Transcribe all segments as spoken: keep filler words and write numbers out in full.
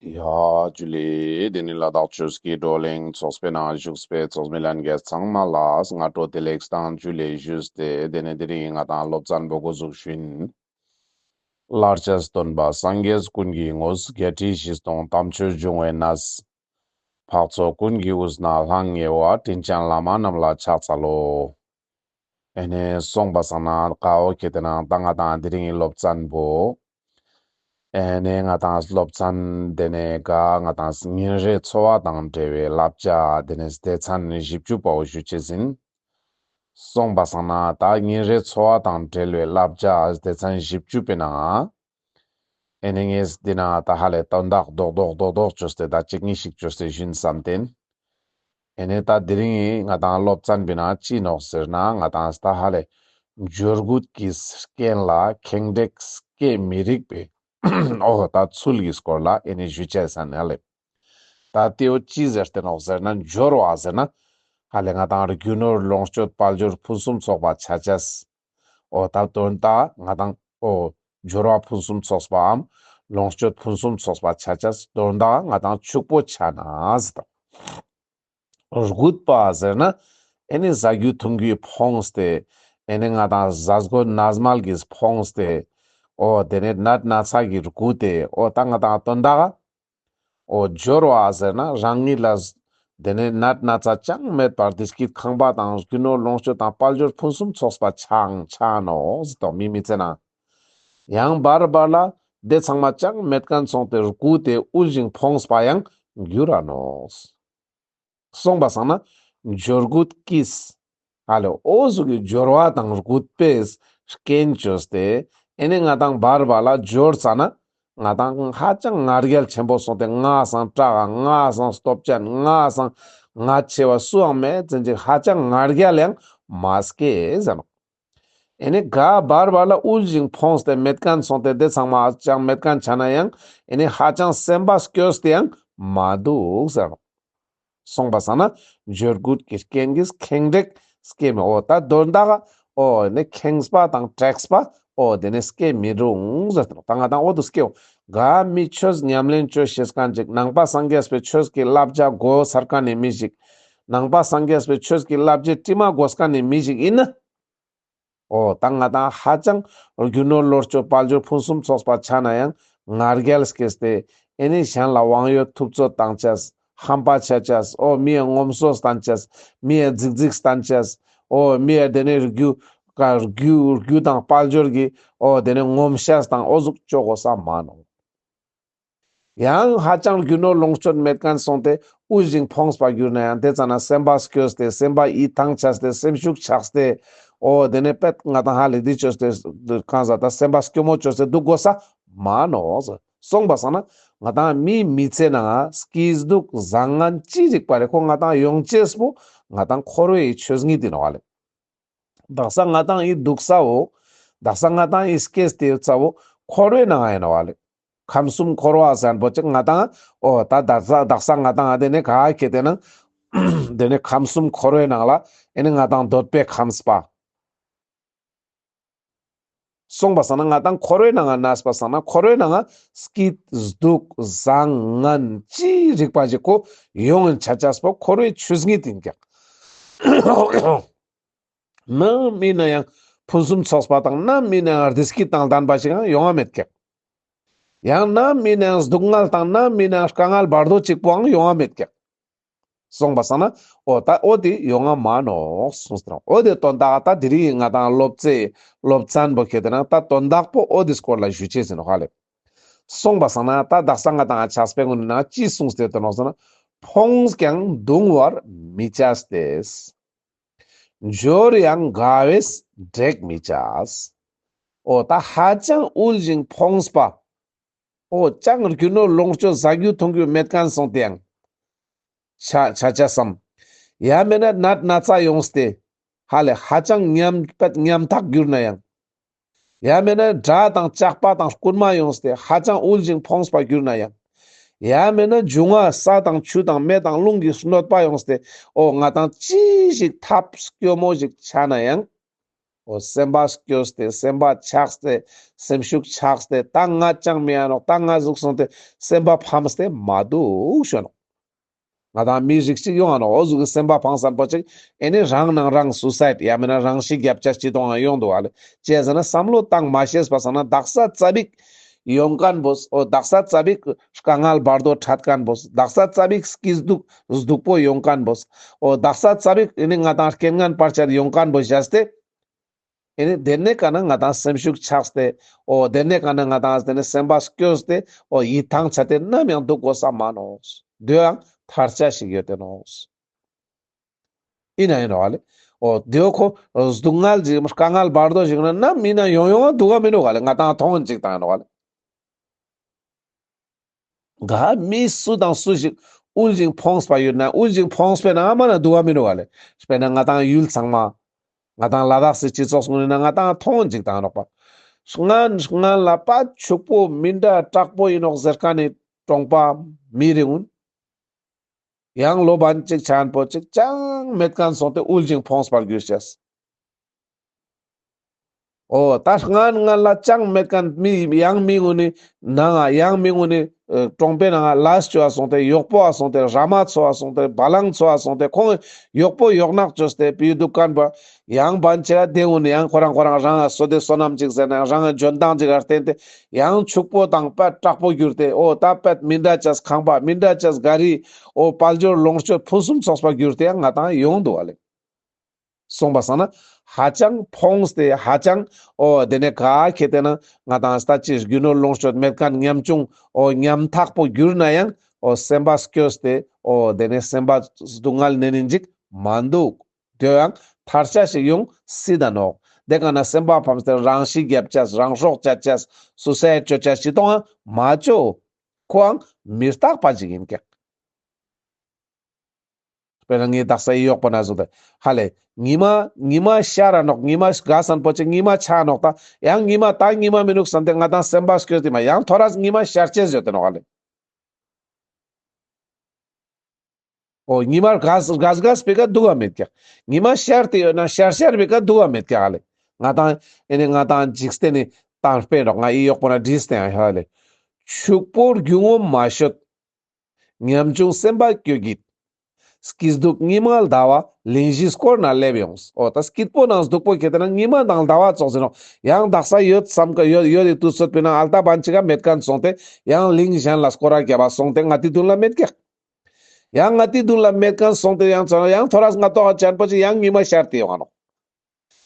ཡ་ཇུ་ལེ། དེ་ནི་ལ་དྭགས་ཆོས་ཀྱི་བགྲོ་གླེང་ཚོགས་པའི་ནང་བཞུགས་པའི་ཚོགས་མི་ལྷན་རྒྱས་ཚང་མ་ལ་སྔ་དྲོ་བདེ་ལེགས་དང་ཇུ་ལེ་ཞུས་ཏེ། དེ་ནི་དེ་རིང་ང་དང་སློབ་ཚན་པོ་འགོ་བཙུགས་ཤིན། ལར་ཆ་སྟོན་པ་སངས་རྒྱས་ཀུན་གྱི་ངོ་བོ། བརྒྱད་ཁྲི་བཞི་སྟོང་དམ་ཆོས་འབྱུང་བའི་གནས། འཕགས་ཚོགས་ཀུན་གྱི་དབུས་ན་ལྷང་ངེ་བ། དྲིན་ཅན་བླ་མ་རྣམས་ལ་ཕྱག་འཚལ་ལོ། ཨེ་ནེ་སོང་པ་སང་ན་ཀ་བོ་ཁེ་ཏེ་ན་ད་ང་དང་དེ་རིང་གི་སློབ་ཚན་པོ། ཨེ་ནེ་ང་དང་སློབ་ཚན་དེ་ནེ་ག་ང་དང་ཉིན་རེའི་འཚོ་བ་དང་འབྲེལ་བའི་བསླབ་བྱ་དེ་ནེ་སྡེ་ཚན་བཞི་བཅུ་པ་བོ་ཞུ་ཅེས་ཨིན། སོང་པ་སང་ན་ད་ཉིན་རེའི་འཚོ་བ་དང་འབྲེལ་བའི་བསླབ་བྱ་སྡེ་ཚན་བཞི་བཅུ་པའི་ནང་ཨེ་ནེ་ངས་འདི་ན་ད་ཧ་ལེ་དོན་དག་རྡོག་རྡོག་རྡོག་རྡོག་ཅོས་ཏེ་ད་གཅིག་གཉིས་ཤིག་ཅོས་ཏེ་ཞུན་བསམ་སྟེ་ཨིན། ཨེ་ནེ་ད་དེ་རིང་ང་དང་སློབ་ཚན་པོའི་ནང་ཅི་ནོག་ཟེར་ན་ང་དང་ད་ཧ་ལེ་འབྱོར་རྒུད་ཀྱི་རྐྱེན་ལ་ཁེངས་དྲེགས་སྐྱེ་མི་རིགས་པའི་འོ་ད་ཚུལ་གྱི་སྐོར་ལ་ཨེ་ནེ་ཞུ་ཅེས་ཨིན་ཧ་ལེ། ད་དེ་བོ་ཅི་ཟེར་ཏེ་ནོག་ཟེར་ན་འབྱོར་བ་ཟེར་ན་ཧ་ལེ་ང་དང་རྒྱུ་ནོར་ལོངས་སྤྱོད་དཔལ་འབྱོར་ཕུན་སུམ་ཚོགས་པ་ཆ་ཅེས། འོ་ད་དོན་དག་ང་དང་འོ་འབྱོར་བ་ཕུན་སུམ་ཚོགས་པའམ་ལོངས་སྤྱོད་ཕུན་སུམ་ཚོགས་པ་ཆ་ཅེས་དོན་དག་ང་དང་ཕྱུག་པོ་ཆ་ན་ཟེར་དང་། རྒུད་པ་ཟེར་ན་ཨེ་ནེ་ཟ་རྒྱུ་འཐུང་རྒྱུའི་ཕོངས་ཏེ་ཨེ་ནེ་ང་དང་ཟ་སྒོ་ནས་མལ་གྱི་ཕོངས་ཏེ་འོ་དེ་ནེ་ནད་ན་ཚ་གི་རྒུད་དེ་འོ་ད་ང་དང་དོན་དག་འོ་འབྱོར་བ་ཟེར་ན་རང་ཉིད་ལ་དེ་ནེ་ནད་ན་ཚ་ཅང་མེད་པར་བདེ་སྐྱིད་ཁང་པ་དང་རྒྱུ་ནོར་ལོངས་སྤྱོད་དང་དཔལ་འབྱོར་ཕུན་སུམ་ཚོགས་པ་ཆའང་ཆ་ནོག་ཟེར་དོ་མིའི་མི་ཚེ་ནང་། ཡང་བར་བར་ལ་དེ་ཚང་མ་ཅང་མེད་མཁན་སོང་སྟེ་རྒུད་དེ་དབུལ་ཞིང་ཕོངས་པ་ཡང་འགྱུར་ར་ནོག། སོང་པ་སང་ན་འབྱོར་རྒུད་ཀྱིས་ཧ་ལེ་འོ་ཟུག་གི་འབྱོར་བ་དང་རྒུད་པའི་རྐྱེན་ཅོས་ཏེ་ཨེ་ནེ་ང་དང་བར་བར་ལ་འབྱོར་ཙ་ན་ང་དང་ཧ་ཅང་ང་རྒྱལ་ཆེན་པོ་སོང་སྟེ་ང་སང་དྲག་ང་སང་སྟོབས་ཅན་ང་སང་ང་ཆེ་བ་སུའང་མེད་ཟེར་ཅིག་ཧ་ཅང་ང་རྒྱལ་ཡང་མ་སྐྱེ་ཟེར་ནོག། ཨེ་ནེ་ག་བར་བར་ལ་དབུལ་ཞིང་ཕོངས་ཏེ་མེད་མཁན་སོང་སྟེ་དེ་ཚང་མ་ཅང་མེད་མཁན་ཆ་ན་ཡང་ཨེ་ནེ་ཧ་ཅང་སེམས་པ་སྐྱོ་སྟེ་ཡང་མ་འདུག་ཟེར་ནོག། སོང་པ་སང་ན་འབྱོར་རྒུད་ཀྱི་རྐྱེན་གྱིས་ཁེངས་དྲེགས་སྐྱེ་མི་འོ་ད་དོན་དག་འོ་ནེ་ཁེངས་པ་དང་དྲེགས་པ་འོ་དེ་ནེ་སྐྱེ་མི་རུང་ཟེར་ཏེ་ནོག། ད་ང་དང་འོ་དུ་སྐྱེའོ། ག་མི་ཆོས་ཉམས་ལེན་ཅོ་ཤེས་མཁན་ཅིག་ནང་པ་སངས་རྒྱས་པའི་ཆོས་ཀྱི་བསླབ་བྱ་གོ་ཚར་མཁན་ནི་མི་ཞིག་ནང་པ་སངས་རྒྱས་པའི་ཆོས་ཀྱི་བསླབ་བྱའི་དྲི་མ་གོ་མཁན་ནི་མི་ཞིག་ཨིན་ན། འོ་ད་ང་དང་ཧ་ཅང་རྒྱུ་ནོར་ལོངས་སྤྱོད་དཔལ་འབྱོར་ཕུན་སུམ་ཚོགས་པ་ཆ་ན་ཡང་ང་རྒྱལ་སྐྱེས་ཏེ་ཨེ་ནེ་གཞན་ལ་དབང་ཡོད་ཐུབ་ཚོད་བཏང་ཅེས་ཧམ་པ་ཆ་ཅེས་འོ་མི་ཡ་ངོམ་སོ་བཏང་ཅེས་མི་ཡ་རྫིག་རྫིག་བཏང་ཅེས་འོ་མི་ཡ་དེ་ནེ་རྒྱུ་ཀ་རྒྱུ་རྒྱུ་དང་དཔལ་འབྱོར་གྱི་འོ་དེ་ནེ་ངོམ་ཤེས་དང་འོ་ཟུག་ཅོ་གོས་མ་ནོག། ཡང་ཧ་ཅང་རྒྱུ་ནོར་ལོངས་སྤྱོད་མེད་མཁན་སོང་སྟེ་དབུལ་ཞིང་ཕོངས་པ་གྱུར་ན་ཡང་དེ་ཙ་ན་སེམས་པ་སྐྱོ་སྟེ་སེམས་པ་ཡིད་ཐང་ཆད་དེ་སེམས་ཤུགས་ཆག་སྟེ་འོ་དེ་ནེ་པད་ང་དང་ཧ་ལེ་འདི་ཅོས་ཏེ་གང་ཟག་ད་སེམས་པ་སྐྱོ་མོ་ཅོས་ཏེ་འདུག་གོས་མ་ནོག། སོང་པ་སང་ན་ང་དང་མིའི་མི་ཚེ་ནང་སྐྱིད་སྡུག་བཟང་ངན་ཅི་རིགས་པ་རེ་ཁོ་ང་དང་ཡོང་ཅེས་པོ་ང་དང་འཁོར་བའི་ཆོས་ཉིད་ཨིན་ནོག་ལེ། དག་ས་ང་དང་ཨི་འདུག་ས་བོ། དག་ས་ང་དང་ཨི་སྐྱེས་ཏེ་ཡོད་ས་བོ། འཁོར་བའི་ནང་ཨིན་ནོག་ལེ། ཁམས་གསུམ་འཁོར་བ་ཟེར་མཁན་པོ་ཅིག་ང་དང་འོ་ད་དག་ས་དག་ས་ང་དང་ཨ་དེ་ནེ་ག་ཁེ་ཏེ་ན། དེ་ནེ་ཁམས་གསུམ་འཁོར་བའི་ནང་ལ་ཨེ་ནེ་ང་དང་འདོད་པའི་ཁམས་པ། སོང་པ་སང་ན་ང་དང་འཁོར་བའི་ནང་ང་གནས་པ་སང་ན་འཁོར་བའི་ནང་ང་སྐྱིད་སྡུག་བཟང་ངན་ཅི་རིགས་པ་ཞིག་གོ་ཡོང་ཡིན་ཆ་ཅེས་པོ་འཁོར་བའི་ཆོས་ཉིད་ཨིན་ཀྱག། ནམ་ཨིན་ན་ཡང་ཕུན་སུམ་ཚོགས་པ་དང་ནམ་ཨིན་ན་ཡང་བདེ་སྐྱིད་དང་ལྡན་པ་ཞིག་ཡང་ཡོང་བ་མེད་ཀྱག། ཡང་ནམ་ཨིན་ན་ཡང་སྡུག་བསྔལ་དང་ནམ་ཨིན་ན་ཡང་དཀའ་ངལ་བར་དོ་གཅིག་པོའང་ཡོང་བ་མེད་ཀྱག། སོང་པ་སང་ན་འོ་ད་འོ་དེ་ཡོང་ང་མ་ནོག་གསུངས་ཏེ་ནོག། འོ་དེ་དོན་དག་ད་དེ་རིང་ང་དང་སློབ་ཚན་སློབ་ཚན་པོ་ཁེ་ཏེ་ན་ད་དོན་དག་པོ་འོ་དེ་སྐོར་ལ་ཞུ་ཅེས་ཨིན་ནོག་ཧ་ལེ། སོང་པ་སང་ན་ད་དག་ས་ང་དང་ཆགས་པའི་ངོ་ནས་ན་ཅི་གསུངས་ཏེ་ཡོད་ནོག་ཟེར་ན། ཕོངས་ཀྱང་གདུང་བར་མི་བྱ་སྟེ། འབྱོར་ཡང་དགའ་བས་དྲེགས་མི་བྱ། འོ་ད་ཧ་ཅང་དབུལ་ཞིང་ཕོངས་པ། འོ་ཅང་རྒྱུ་ནོར་ལོངས་སྤྱོད་ཟ་རྒྱུ་འཐུང་རྒྱུ་མེད་མཁན་སོང་སྟེ་ཡང་། ཆ་ཆ་ཆ་སམ། ཡང་མེད་ན་ནད་ན་ཚ་ཡོངས་ཏེ། ཧ་ལེ་ཧ་ཅང་ཉམ་པད་ཉམ་ཐག་གྱུར་ན་ཡང་། ཡང་མེད་ན་དགྲ་དང་ཇག་པ་དང་རྐུན་མ་ཡོངས་ཏེ་ཧ་ཅང་དབུལ་ཞིང་ཕོངས་པ་གྱུར་ན་ཡང་། ཡང་མེད་ན་འབྱུང་བ་ས་དང་ཆུ་དང་མེ་དང་རླུང་གི་གནོད་པ་ཡོངས་ཏེ་འོ་ང་དང་ཅི་ཞིག་ཐབས་སྐྱོ་མོ་ཞིག་ཆ་ན་ཡང་། འོ་སེམས་པ་སྐྱོ་སྟེ་སེམས་པ་ཆགས་ཏེ་སེམས་ཤུགས་ཆགས་ཏེ་ད་ང་ཅང་མི་ཡ་ནོག་ད་ང་ཟུག་སོང་སྟེ་སེམས་པ་ཕམ་སྟེ་མ་འདུག་ཞུ་ནོག་ང་དང་མི་རིགས་ཅིག་ཡོང་ང་ནོག་འོ་ཟུག་གི་སེམས་པ་ཕངས་སམ་པོ་ཅིག་ཨེ་ནི་རང་ནང་རང་སུ་སའིད་ཡང་མིན་ན་རང་ཤི་རྒྱབ་ཆ་ཅི་གཏོང་ཡང་ཡོང་འདུག་ཨ་ལེ། ཅི་ཟེར་ན་བསམ་བློ་བཏང་མ་ཤེས་པ་སང་ན་དག་ས་ཙ་པིག་ཡོང་མཁན་པོ། འོ་དག་ས་ཙ་པིག་དཀའ་ངལ་བར་དོ་འཕྲད་མཁན་པོ། དག་ས་ཙ་པིག་སྐྱིད་སྡུག་སྡུག་པོ་ཡོང་མཁན་པོ། འོ་དག་ས་ཙ་པིག་ཨེ་ནི་ང་དང་རྐྱེན་ངན་བར་ཆད་ཡོང་མཁན་པོ་བྱས་ཏེ། ཨེ་ནི་དེ་ནས་ཀ་ན་ང་དང་སེམས་ཤུགས་ཆགས་ཏེ། འོ་དེ་ནས་ཀ་ན་ང་དང་དེ་ནས་སེམས་པ་སྐྱོ་སྟེ། འོ་ཡིད་ཐང་ཆད་དེ་ནམ་ཡང་འདུག་དགོས་ས་མ་ནོག་དེ་ཡང་ཐར་ཆ་ཞིག་ཡོད་དེ་ནོག་ཨིན་ན་ཨིན་ནོག་ཨ་ལེ། འོ་དེ་ཁོ་སྡུག་བསྔལ་ཅིག་དཀའ་ངལ་བར་དོ་ཞིག་ན་ནམ་ཡིན་ན་ཡོང་ཡོང་ང་འདུག་ག་མི་ནུག་ག་ལེ། ང་དང་མཐོང་ཅིག་དང་ཡིན་ནོག་ག་ལེ། ག་མི་སུ་དང་སུ་ཞིག་དབུལ་ཞིང་ཕོངས་པ་ཡོད་ན་དབུལ་ཞིང་ཕོངས་པའི་ནང་མ་ན་འདུག་ག་མི་ནུག་ག་ལེ། དཔེར་ན་ང་དང་ཡུལ་ཚང་མ་ང་དང་ལ་དྭགས་སི་སྤྱི་ཚོགས་ཀུན་ན་ང་དང་མཐོང་ཅིག་དང་ཡིན་ནོག་པ། སྔན་སྔན་ལ་པ་ཕྱུག་པོ་མི་འདྲ་དྲག་པོ་ཡིན་ནོག་ཟེར་མཁན་ནི་གྲོང་པ་མི་རེ་གུན། ཡང་ལོ་བན་ཅིག་ཆ་ཁན་པོ་ཅིག་ཅང་མེད་ཁན་སོང་སྟེ་དབུལ་ཞིང་ཕོངས་པར་གྱུར་ཅེས། འོ་ད་སྔན་སྔན་ལ་ཅང་མེད་ཁན་མི་ཡང་མི་གུན་ནི་ནང་ང་ཡང་མི་གུན་ནི་ཨ་གྲོང་པའི་ནང་ང་ལས་ཅོ་བ་སོང་སྟེ་གཡོག་པོ་བ་སོང་སྟེ་ར་མ་ཚོ་བ་སོང་སྟེ་བ་ལང་ཚོ་བ་སོང་སྟེ་ཁོང་གཡོག་པོ་གཡོག་ནག་ཅོས་ཏེ་པི་འདུག་ཁན་པོ་ཡང་བན་ཅིག་ག་དེ་གུན་ནི་ཡང་ཁོ་རང་ཁོ་རང་རང་ང་བསོད་བདེ་བསོད་ནམས་ཅིག་ཟེར་ན་ཡང་རང་ང་འཇོན་ཐང་ཅིག་ག་བརྟེན་ཏེ་ཡང་ཕྱུག་པོ་དང་དཔེ་དྲག་པོ་གྱུར་ཏེ། འོ་ད་དཔེ་མི་འདྲ་ཅེས་ཁང་པ་མི་འདྲ་ཅེས་ག་རི། འོ་དཔལ་འབྱོར་ལོངས་སྤྱོད་ཕུན་སུམ་ཚོགས་པ་གྱུར་ཏེ་ཡང་ང་དང་ཡོང་འདུག་ག་ལེ། སོང་པ་སང་ན་ཧ་ཅང་ཕོངས་ཏེ་ཧ་ཅང་འོ་དེ་ནས་ག་ཁེ་ཏེ་ན་ང་དང་ལྟ་ཅི་རྒྱུ་ནོར་ལོངས་སྤྱོད་མེད་ཁན་ཉམ་ཆུང་འོ་ཉམ་ཐག་པོ་གྱུར་ན་ཡང་འོ་སེམས་པ་སྐྱོ་སྟེ་འོ་དེ་ནས་སེམས་པ་སྡུག་བསྔལ་ནེ་ནིན་ཅིག་མ་འདུག་དེ་ཡང་ཐར་ཆ་ཞིག་ཡོང་སྲིད་ད་ནོག་དེ་ག་ན་སེམས་པ་ཕམ་སྟེ་རང་ཤི་རྒྱབ་ཅེས་རང་སྲོག་བཅད་ཅེས་སུ་སའིད་ཅོ་ཅེས་ཅི་གཏོང་ང་མ་ཅོ། ཁོའང་མི་རྟག་པ་ཅིག་ཡིན་ཀྱག་དཔེར་ན་ངའི་དག་ས་ཡི་གཡོག་པོ་ན་ཟུག་ཏེ་ཧ་ལེ། ཉི་མ་ཉི་མ་ཤར་ར་ནོག་ཉི་མ་ག་སན་པོ་ཅིག་ཉི་མ་ཆ་ནོག་ད་ཡང་ཉི་མ་ད་ཉི་མ་མི་ནུག་སམ་སྟེ་ང་དང་སེམས་པ་སྐྱོ་སྟེ་མ་ཡང་ཐོ་རས་ཉི་མ་ཤར་ཅེས་ཡོད་དེ་ནོག་ཧ་ལེ། འོ་ཉི་མ་རྒས་རྒས་རྒས་པའི་ཀ་འདུག་ག་མེད་ཀྱག་ཉི་མ་ཤར་ཏེ་ཡོད་ན་ཤར་ཤར་པའི་ཀ་འདུག་ག་མེད་ཀྱག་ཧ་ལེ། ང་དང་ཨེ་ནི་ང་དང་འཇིག་རྟེན་ནི་དང་སྤེལ་རོགས་ང་ཡི་གཡོག་པོ་ན་བྲིས་ཏེ་ཡང་ཧ་ལེ། ཕྱུག་པོ་རྒྱུ་ངོམས་མ་ཤོད། ཉམ་ཆུང་སེམས་པ་སྐྱོ་གྱིས། སྐྱིད་སྡུག་ཉི་མ་ཟླ་བ་གླིང་བཞི་བསྐོར་ན་སླེབས་ཡོང་། འོ་ད་སྐྱིད་པོ་ནང་སྡུག་པོ་ཁེ་ཏེ་ན་ཉི་མ་དང་ཟླ་བ་ཙོགས་ཡིན་ནོག་ཡང་དག་ས་ཡོད་བསམ་ཀ་ཡོད་ཡོད་དེ་དུས་ཚོད་པའི་ནང་ཨལ་ཏ་བན་ཅིག་ག་མེད་ཁན་སོང་སྟེ་ཡང་གླིང་གཞན་ལ་སྐོར་ར་རྒྱབ་པ་སོང་སྟེ་ང་དེ་དུན་ལ་མེད་ཀྱག་ཡང་ང་དེ་དུན་ལ་མེད་ཁན་སོང་སྟེ་ཡང་ཚོ་ཡང་ཐོ་རས་ང་ཏོག་ཅན་པོ་ཅིག་ཡང་ཉི་མ་ཤར་ཏེ་ཡོང་ང་ནོག་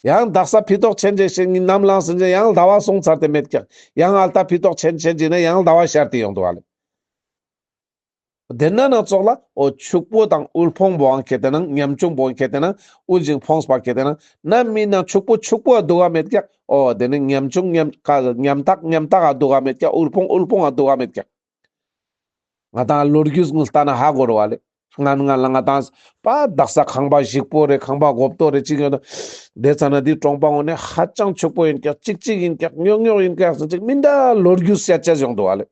ཡང་དག་ས་ཕི་ཏོག་ཆེན་ཆེན་ཞིག་ནམ་ལངས་ཟིན་ཅིག་ཡང་ཟླ་བ་སོང་ཚར་ཏེ་མེད་ཀྱག་ཡང་ཨལ་ཏ་ཕི་ཏོག་ཆེན་ཆེན་ཅིག་ན་ཡང་ཟླ་བ་ཤར་ཏེ་ཡོང་འདུག་ཧ་ལེ། དེ་ན་ན་ཙོགས་ལ་འོ་ཕྱུག་པོ་དང་དབུལ་ཕོངས་པོའང་ཁེ་ཏེ་ན་ཉམ་ཆུང་པོའང་ཁེ་ཏེ་ན་དབུལ་ཞིང་ཕོངས་པ་ཁེ་ཏེ་ན་ན་མི་ན་ཕྱུག་པོ་ཕྱུག་པོ་འ་འདུག་ག་མེད་ཀྱག་འོ་དེ་ནི་ཉམ་ཆུང་ཉམ་ཉམ་ཐག་ཉམ་ཐག་འ་འདུག་ག་མེད་ཀྱག་དབུལ་ཕོངས་དབུལ་ཕོངས་འ་འདུག་ག་མེད་ཀྱག་ང་དང་ལོ་རྒྱུས་ངུ་ལྟ་ན་ཧ་གོ་རུ་བ་ལེ། སྔན་སྔན་ལ་ང་དང་པ་དག་ས་ཁང་པ་ཞིག་པོ་རེ་ཁང་པ་གོབ་ཏོ་རེ་ཅིག་ཡོད་དོ། དེ་ཙ་ན་དེ་གྲོང་པ་ངོ་ནས་ཧ་ཅང་ཕྱུག་པོ་ཡིན་ཀྱག་ཅིག་ཅིག་ཡིན་ཀྱག་ཉོག་ཉོག་ཡིན་ཀྱག་ཟེར་ཅིག་མི་འདྲ་ལོ་རྒྱུས་བཤད་ཅེས་ཡོང་འདུག་བ་ལེ།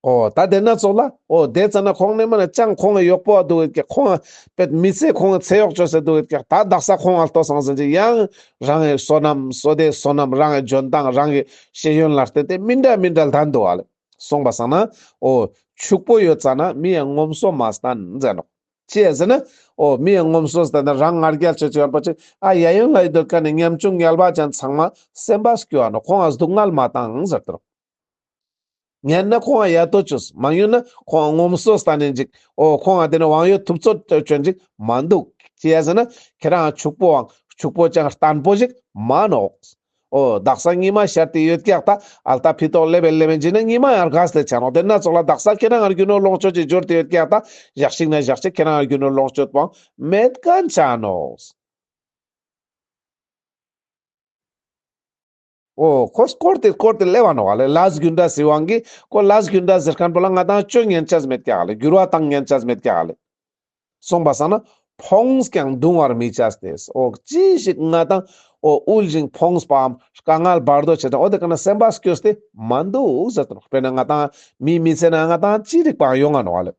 འོ་ད་དེ་ན་ཙོགས་ལ་འོ་དེ་ཙ་ན་ཁོང་ནས་མ་ན་ཅང་ཁོང་གི་གཡོག་པོ་འ་འདུག་ཡོད་ཀྱག་ཁོང་པེད་མི་ཚེ་ཁོང་གི་ཚེ་གཡོག་ཅོས་སེ་འདུག་ཡོད་ཀྱག་ད་དག་ས་ཁོང་ང་ལྟོས་སང་ཟེར་ཅིག་ཡང་རང་གི་བསོད་ནམས་བསོད་བདེ་བསོད་ནམས་རང་གི་འཇོན་ཐང་རང་གི་ཤེས་ཡོན་ལ་བརྟེན་ཏེ་མི་འདྲ་མི་འདྲ་ལྡན་འདུག་བ་ལེ། སོང་པ་སང་ན་འོ་ཕྱུག་པོ་ཡོད་ཙ་ན་མི་ཡང་ངོམས་སོ་མ་སྟན་ཟེར་ནོག་ཅི་ཡ་ཟེར་ན་འོ་མི་ཡང་ངོམས་སོ་སྟན་ན་རང་ང་རྒྱལ་ཆེ་ཆེ་ཡོད་པ་ཅིག་ཨ་ཡ་ཡོན་ལ་ཡོད་དོ་ཀ་ནས་ཉམ་ཆུང་ངལ་བ་ཅན་ཚང་མ་སེམས་པ་སྐྱོ་བ་ནོག་ཁོང་ང་སྡུག་བསྔལ་མ་བཏང་ཟེར་ཏེ་རོ། ཉན་ན་ཁོང་ང་ཡ་ཏོ་ཅོས། མ་ཡོང་ན་ཁོང་ང་ངོམས་སོ་སྟན་ནིན་ཅིག་འོ་ཁོང་ང་དེ་ནི་དབང་ཡོད་ཐུབ་ཚོད་ཅོ་ཅན་ཅིག་མ་འདུག་ཅི་ཡ་ཟེར་ན་ཁྱེད་རང་ཕྱུག་པོའང་ཕྱུག་པོ་ཅང་བརྟན་པོ་ཞིག་མ་ནོག་འོ་དག་ས་ཉི་མ་ཤར་ཏེ་ཡོད་ཀྱག་ད་ཨལ་ཏ་ཕི་ཏོག་ལེབ་བེ་ལེབ་བེ་ཅིག་ན་ཉི་མ་ཡང་རྒས་ཏེ་ཆ་ནོག་དེ་ན་ཙོགས་ལ་དག་ས་ཁྱེད་རང་ང་རྒྱུ་ནོར་ལོངས་སྤྱོད་ཅིག་འབྱོར་ཏེ་ཡོད་ཀྱག་ད་ཞག་ཞིག་ན་ཞག་ཞིག་ཁྱེད་རང་ང་རྒྱུ་ནོར་ལོངས་སྤྱོད་པོའང་མེད་ཁན་ཆ་ནོག་འོ་ཁོ་སྐོར་ཏེ་སྐོར་ཏེ་སླེབ་བ་ནོག་ལེ། ལས་རྒྱུ་འབྲས་སི་དབང་གིས་ཁོ་ལས་རྒྱུ་འབྲས་ཟེར་ཁན་པོ་ལ་ང་དང་ཅོ་ཉན་ཅེས་མེད་ཀྱག་ལེ། འགྱུར་བ་བཏང་ཉན་ཅེས་མེད་ཀྱག་ལེ། སོང་པ་སང་ན་ཕོངས་ཀྱང་གདུང་བར་མི་བྱ་སྟེ། འོ་ཅི་ཞིག་ང་དང་འོ་དབུལ་ཞིང་ཕོངས་པའམ་དཀའ་ངལ་བར་དོ་ཆེ་དང་འོ་དེ་ཀ་ན་སེམས་པ་སྐྱོ་སྟེ་མ་འདུག་ཟེར་ཏེ་ནོག་དཔེར་ན་ང་དང་མི་མི་ཚེ་ན་ང་དང་ཅི་རིགས་པ་ཡོང་ང་ནོག་ལེ།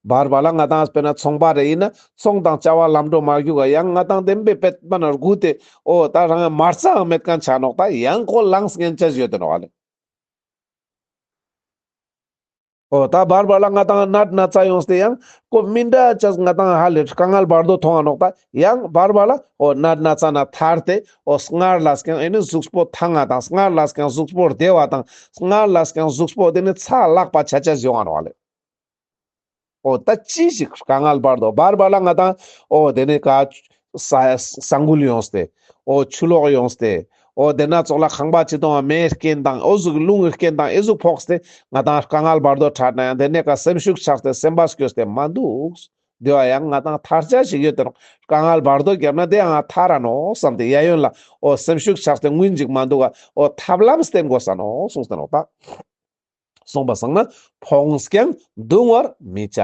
བར་བར་ལ་ང་ཏང་དཔེར་ན་ཚོང་པ་རེ་ཡིན་ན་ཚོང་དང་བྱ་བ་ལམ་འགྲོ་མ་རྒྱུག་ག་ཡང་ང་ཏང་བདེན་པའི་དཔེ་མ་ན་སྒུག་སྟེ་འོ་ད་རང་མ་རྩའང་མེད་མཁན་ཆ་ནོག་ད་ཡང་ཁོ་ལངས་ཉན་ཆ་ཡོད་དེ་ནོག་ལེ། འོ་ད་བར་བར་ལ་ང་ཏང་ནད་ན་ཚ་ཡོངས་ཏེ་ཡང་ཁོ་མི་འདྲ་ཅག་ང་ཏང་ཧ་ལས་དཀའ་ངལ་བར་དོ་མཐོང་ང་ནོག་ད་ཡང་བར་བར་ལ་འོ་ནད་ན་ཚ་ན་ཐར་ཏེ་འོ་སྔར་ལས་ཀྱང་ཨེ་ནི་གཟུགས་པོ་ཐང་ང་དང་སྔར་ལས་ཀྱང་གཟུགས་པོ་བདེ་བ་དང་སྔར་ལས་ཀྱང་གཟུགས་པོ་དེ་ནི་ཚ་ལག་པ་ཆ་ཆ་ཡོང་ང་ནོག་ལེ། འོ་ད་ཅི་ཞིག་དཀའ་ངལ་བར་དོ་བར་བར་ལ་ང་ཏང་འོ་དེ་ནི་ག་ས་ས་འགུལ་ཡོངས་ཏེ་འོ་ཆུ་ལོག་ཡོངས་ཏེ་འོ་དེ་ན་ཙོགས་ལ་ཁང་པ་ཅི་དང་མེ་རྐྱེན་དང་འོ་ཟུག་རླུང་རྐྱེན་དང་ཨེ་ཟུག་ཕོག་སྟེ་ང་ཏང་དཀའ་ངལ་བར་དོ་ཕྲད་ན་ཡང་དེ་ནས་ཀ་སེམས་ཤུགས་ཆག་སྟེ་སེམས་པ་སྐྱོ་སྟེ་མ་འདུག་དེ་བ་ཡང་ང་ཏང་ཐར་ཆ་ཞིག་ཡོད་དེ་ནོག་དཀའ་ངལ་བར་དོ་བརྒྱབ་ན་དེ་ཡང་ཐར་ར་ནོག་བསམ་སྟེ་གཡས་གཡོན་ལ་འོ་སེམས་ཤུགས་ཆག་སྟེ་སྔུན་ཅིག་མ་འདུག་ག་འོ་ཐབས་ལམ་བསྟེན་དགོས་ས་ནོག་གསུངས་ཏེ་ནོག་ད། གསུངས་པ་སང་ན་ཕོངས་ཀྱང་གདུང་བར་མི་བྱ།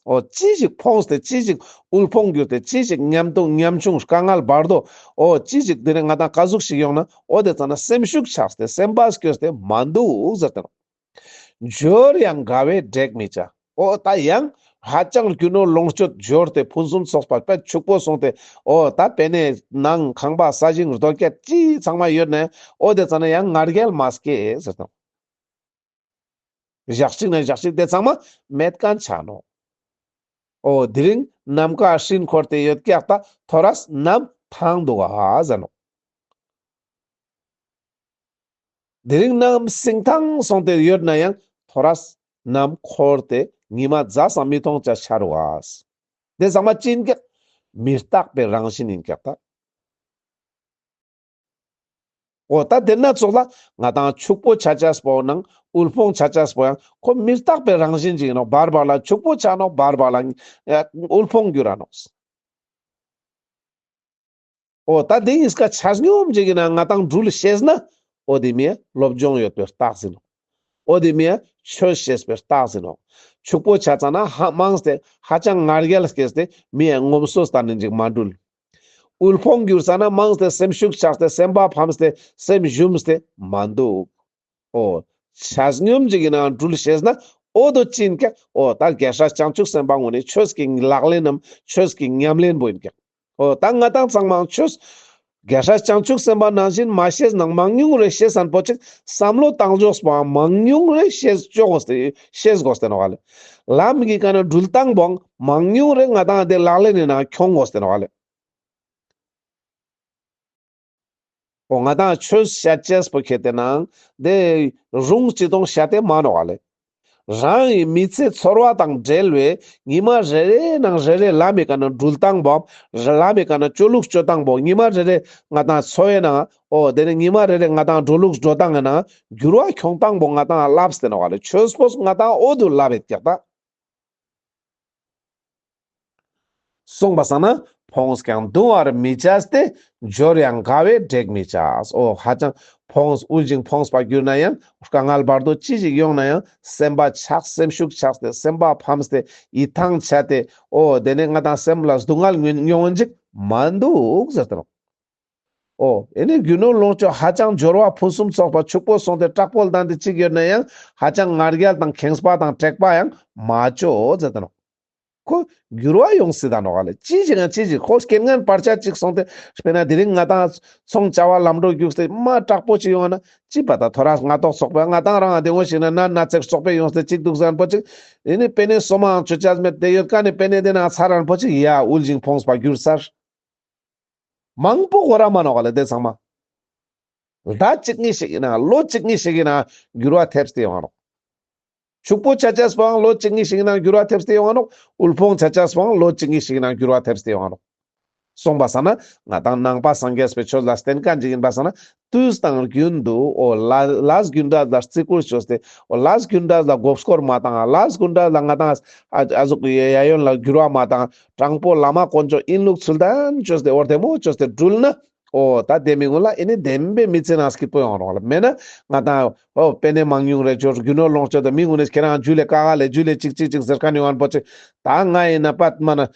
འོ་ཅི་ཞིག་ཕོངས་ཏེ་ཅི་ཞིག་དབུལ་ཕོངས་གྱུར་ཏེ་ཅི་ཞིག་ཉམ་ཐུང་ཉམ་ཆུང་དཀའ་ངལ་བར་དོ་འོ་ཅི་ཞིག་དེ་ནས་ང་ཏང་ཀ་ཟུག་ཞིག་ཡོང་ན་འོ་དེ་ཙ་ན་སེམས་ཤུགས་ཆག་སྟེ་སེམས་པ་སྐྱོ་སྟེ་མ་འདུག་ཟེར་ཏེ་ནོག་འབྱོར་ཡང་དགའ་བས་འབྲེག་མི་བྱ། འོ་ད་ཡང་ཧ་ཅང་རྒྱུ་ནོར་ལོངས་སྤྱོད་འབྱོར་ཏེ་ཕུན་སུམ་ཚོགས་པ་དཔེ་ཕྱུག་པོ་སོང་སྟེ་འོ་ད་པེ་ནེ་ནང་ཁང་པ་ས་ཞིང་རྡོ་སྐྱེད་ཅི་ཚང་མ་ཡོད་ནའང་འོ་དེ་ཙ་ན་ཡང་ང་རྒྱལ་མ་སྐྱེ་ཟེར་ཏེ་ནོག་ཞག་ཅིག་ན་ཞག་ཅིག་དེ་ཚང་མ་མེད་མཁན་ཆ་ནོག་འོ་དེ་རིང་ནམ་མཁའ་སྤྲིན་འཁོར་ཏེ་ཡོད་ཀྱག་ད་ཐོ་རས་ནམ་ཐང་འདུག་ག་ཟེར་ནོག་དེ་རིང་ནམ་སེང་ཐང་སོང་སྟེ་ཡོད་ན་ཡང་ཐོ་རས་ནམ་འཁོར་ཏེ་ཉི་མ་ཟ་སང་མི་མཐོང་ཆ་ཆ་རུག་ག་དེ་ཚང་མ་ཅི་ཡིན་ཀྱག་མི་རྟག་པའི་རང་བཞིན་ཡིན་ཀྱག་ད། འོ་ད་དེ་ན་ཙོགས་ལ་ང་ཏང་ཕྱུག་པོ་ཆ་ཆས་པོ་ནང་དབུལ་ཕོངས་ཆ་ཆས་པོ་ཡང་ཁོ་མི་རྟག་པའི་རང་བཞིན་ཅིག་ཡིན་ནོག་བར་བར་ལ་ཕྱུག་པོ་ཆ་ནོག་བར་བར་ལ་དབུལ་ཕོངས་འགྱུར་ར་ནོག་འོ་ད་དེ་ཡིན་ཀ་ཆ་སྙོམས་ཅིག་ཡིན་ན་ང་ཏང་འགྲུལ་ཤེས་ན་འོ་དེ་མིའ་སློབ་སྦྱོང་ཡོད་པའི་རྟགས་ཡིན་ནོག་འོ་དེ་མིའ་ཆོས་ཤེས་པའི་རྟགས་ཡིན་ནོག་ཕྱུག་པོ་ཆ་ཙ་ན་ཧ་མང་སྟེ་ཧ་ཅང་ང་རྒྱལ་སྐྱེས་ཏེ་མིའ་ངོམ་སོ་ལྟ་ནི་ཅིག་མ་འགྲུལ། དབུལ་ཕོངས་གྱུར་ཙ་ན་མང་སྟེ་སེམས་ཤུགས་ཆག་སྟེ་སེམས་པ་ཕམ་སྟེ་སེམས་ཞུམ་སྟེ་མ་འདུག་འོ། ཆ་སྙོམས་ཅིག་ཡིན་ན་འགྲུལ་ཤེས་ན་འོ་དོ་ཅི་ཡིན་ཀྱག་འོ་ད་རྒྱལ་སྲས་བྱང་ཆུབ་སེམས་དཔའ་ངོ་ནི་ཆོས་ཀྱི་ལག་ལེན་ནམ་ཆོས་ཀྱི་ཉམས་ལེན་པོ་ཡིན་ཀྱག་འོ་ད་ང་ཏང་ཚང་མ་ཆོས་རྒྱལ་སྲས་བྱང་ཆུབ་སེམས་དཔའ་ནང་བཞིན་མ་ཤེས་ནང་མང་ཉུང་རེ་ཤེས་ཟན་པོ་ཅིག་བསམ་བློ་བཏང་ཕྱོགས་པོའང་མང་ཉུང་རེ་ཤེས་ཅོ་དགོས་ཏེ་ཤེས་དགོས་ཏེ་ནོག་ལེ། ལམ་གྱི་ཀ་ན་འགྲུལ་སྟངས་པོའང་མང་ཉུང་རེ་ང་ཏང་དེ་ལག་ལེན་ནི་ནང་ཁྱོང་དགོས་ཏེ་ནོག་ལེ། འོ་ང་ཏང་ཆོས་བཤད་ཅེས་པོ་ཁེ་ཏེ་ནང་དེ་རུང་ཅི་དང་བཤད་དེ་མ་ནོག་ལེ། རང་གི་མི་ཚེ་ཚོར་བ་དང་བྲལ་བའི་ཉི་མ་རེ་རེ་ནང་རེ་རེ་ལམ་མི་ཀ་ན་འགྲུལ་སྟངས་པོ་ལམ་མི་ཀ་ན་སྤྱོད་ལུགས་སྤྱོད་སྟངས་པོ་ཉི་མ་རེ་རེ་ང་ཏང་འཚོ་བའི་ནང་འོ་དེ་ནི་ཉི་མ་རེ་རེ་ང་ཏང་འགྲོ་ལུགས་འགྲོ་སྟངས་ཀྱི་ནང་འགྱུར་བ་ཁྱོང་སྟངས་པོ་ང་ཏང་ལབས་ཏེ་ནོག་ལེ། ཆོས་པོ་ང་ཏང་འོ་དུ་ལབ་ཡོད་ཀྱག་ད། གསུངས་པ་སང་ན་ཕོངས་ཀྱང་གདུང་བར་མི་བྱ་སྟེ། འབྱོར་ཡང་དགའ་བས་འབྲེག་མི་བྱ། འོ་ཧ་ཅང་ཕོངས་དབུལ་ཞིང་ཕོངས་པ་གྱུར་ན་ཡང་དཀའ་ངལ་བར་དོ་ཅི་ཞིག་ཡོང་ན་ཡང་སེམས་པ་ཆགས་སེམས་ཤུགས་ཆགས་ཏེ་སེམས་པ་ཕམ་སྟེ་ཡིད་ཐང་ཆད་དེ་འོ་དེ་ནས་ང་ཏང་སེམས་ལ་སྡུག་བསྔལ་མྱོང་ངན་ཅིག་མ་འདུག་ཟེར་ཏེ་ནོག་འོ་ཨེ་ནི་རྒྱུ་ནོར་ལོངས་སྤྱོད་ཧ་ཅང་འབྱོར་བ་ཕུན་སུམ་ཚོགས་པ་ཕྱུག་པོ་སོང་སྟེ་དྲག་པོ་ལྡན་ཏེ་ཅིག་ཡོད་ན་ཡང་ཧ་ཅང་ང་རྒྱལ་དང་ཁེངས་པ་དང་དྲེགས་པ་ཡང་མ་ཅོ་ཟེར་ཏེ་ནོག་ཁོ་འགྱུར་བ་ཡོང་སྲིད་ད་ནོག་ལེ། ཅི་ཞིག་ཡང་ཅི་ཞིག་ཁོ་རྐྱེན་ངན་བར་ཆད་ཅིག་སོང་སྟེ་དཔེར་ན་དེ་རིང་ང་ཏང་ཚོང་བྱ་བ་ལམ་འགྲོ་རྒྱུགས་ཏེ་མ་དྲག་པོ་ཅིག་ཡོང་ན་ཅི་པ་ད་ཐོ་རས་ང་ཏོག་ཚོགས་པ་ང་ཏང་རང་དེ་ངོ་ཞིག་ན་ན་ན་ཚེགས་ཚོགས་པའི་ཡོངས་ཏེ་ཅིག་འདུག་ཟེར་པོ་ཅིག་ཨེ་ནི་པེ་ནེ་སོ་མའང་ཅོ་ཅས་མེད་དེ་ཡོད་ཀ་ནི་པེ་ནེ་དེ་ན་ཚར་རན་པོ་ཅིག་ཡ་དབུལ་ཞིང་ཕོངས་པ་གྱུར་ཚར། མང་པོ་གོ་ར་མ་ནོག་ལེ་དེ་ཚང་མ། ཟླ་གཅིག་གཉིས་ཤིག་ཡིན་ན་ལོ་གཅིག་གཉིས་ཤིག་ཡིན་ན་འགྱུར་བ་ཐེབས་ཏེ་ཡོང་ང་ནོག་ཕྱུག་པོ་ཆ་ཆས་པོའང་ལོ་གཅིག་གཉིས་ཤིག་ཡིན་ན་འགྱུར་བ་ཐེབས་ཏེ་ཡོང་ང་ནོག་དབུལ་ཕོངས་ཆ་ཆས་པོའང་ལོ་གཅིག་གཉིས་ཤིག་ཡིན་ན་འགྱུར་བ་ཐེབས་ཏེ་ཡོང་ང་ནོག་གསུངས་པ་སང་ན་ང་ཏང་ནང་པ་སངས་རྒྱས་པའི་ཆོས་ལ་བརྟེན་མཁན་ཅིག་ཡིན་པ་སང་ན་དུས་དང་རྒྱུན་དུ་འོ་ལ་ལས་རྒྱུ་འབྲས་ལ་བརྩི་བཀུར་བཅོས་ཏེ་འོ་ལས་རྒྱུ་འབྲས་ལ་མགོ་སྐོར་མ་བཏང་ལས་རྒྱུ་འབྲས་ལ་ང་ཏང་ཨ་ཨ་ཟུག་ཡ་ཡོན་ལ་འགྱུར་བ་མ་བཏང་དྲང་པོ་བླ་མ་དཀོན་མཆོག་ཡིན་ལུགས་ཚུལ་ལྡན་བཅོས་ཏེ་འོ་བདེ་མོ་བཅོས་ཏེ་འགྲུལ་ན། འོ་ད་དེ་མི་ངོ་ལ་ཨེ་ནི་བདེན་པའི་མི་ཚེ་ནང་སྐྱིད་པོ་ཡོང་རོགས་ལ་མེད་ན་ང་ཏང་འོ་པེ་ནེ་མང་ཉུང་རེ་འབྱོར་རྒྱུ་ནོར་ལོངས་སྤྱོད་དང་མི་ངོ་ནས་ཁྱེད་རང་འཇུ་ལེ་ཀ་ག་ལེ་འཇུ་ལེ་ཅིག་ཅིག་ཅིག་ཟེར་མཁན་ཡོང་ཨན་པོ་ཅིག་ད་ང་ཡིན་ན་པད་མ་ན་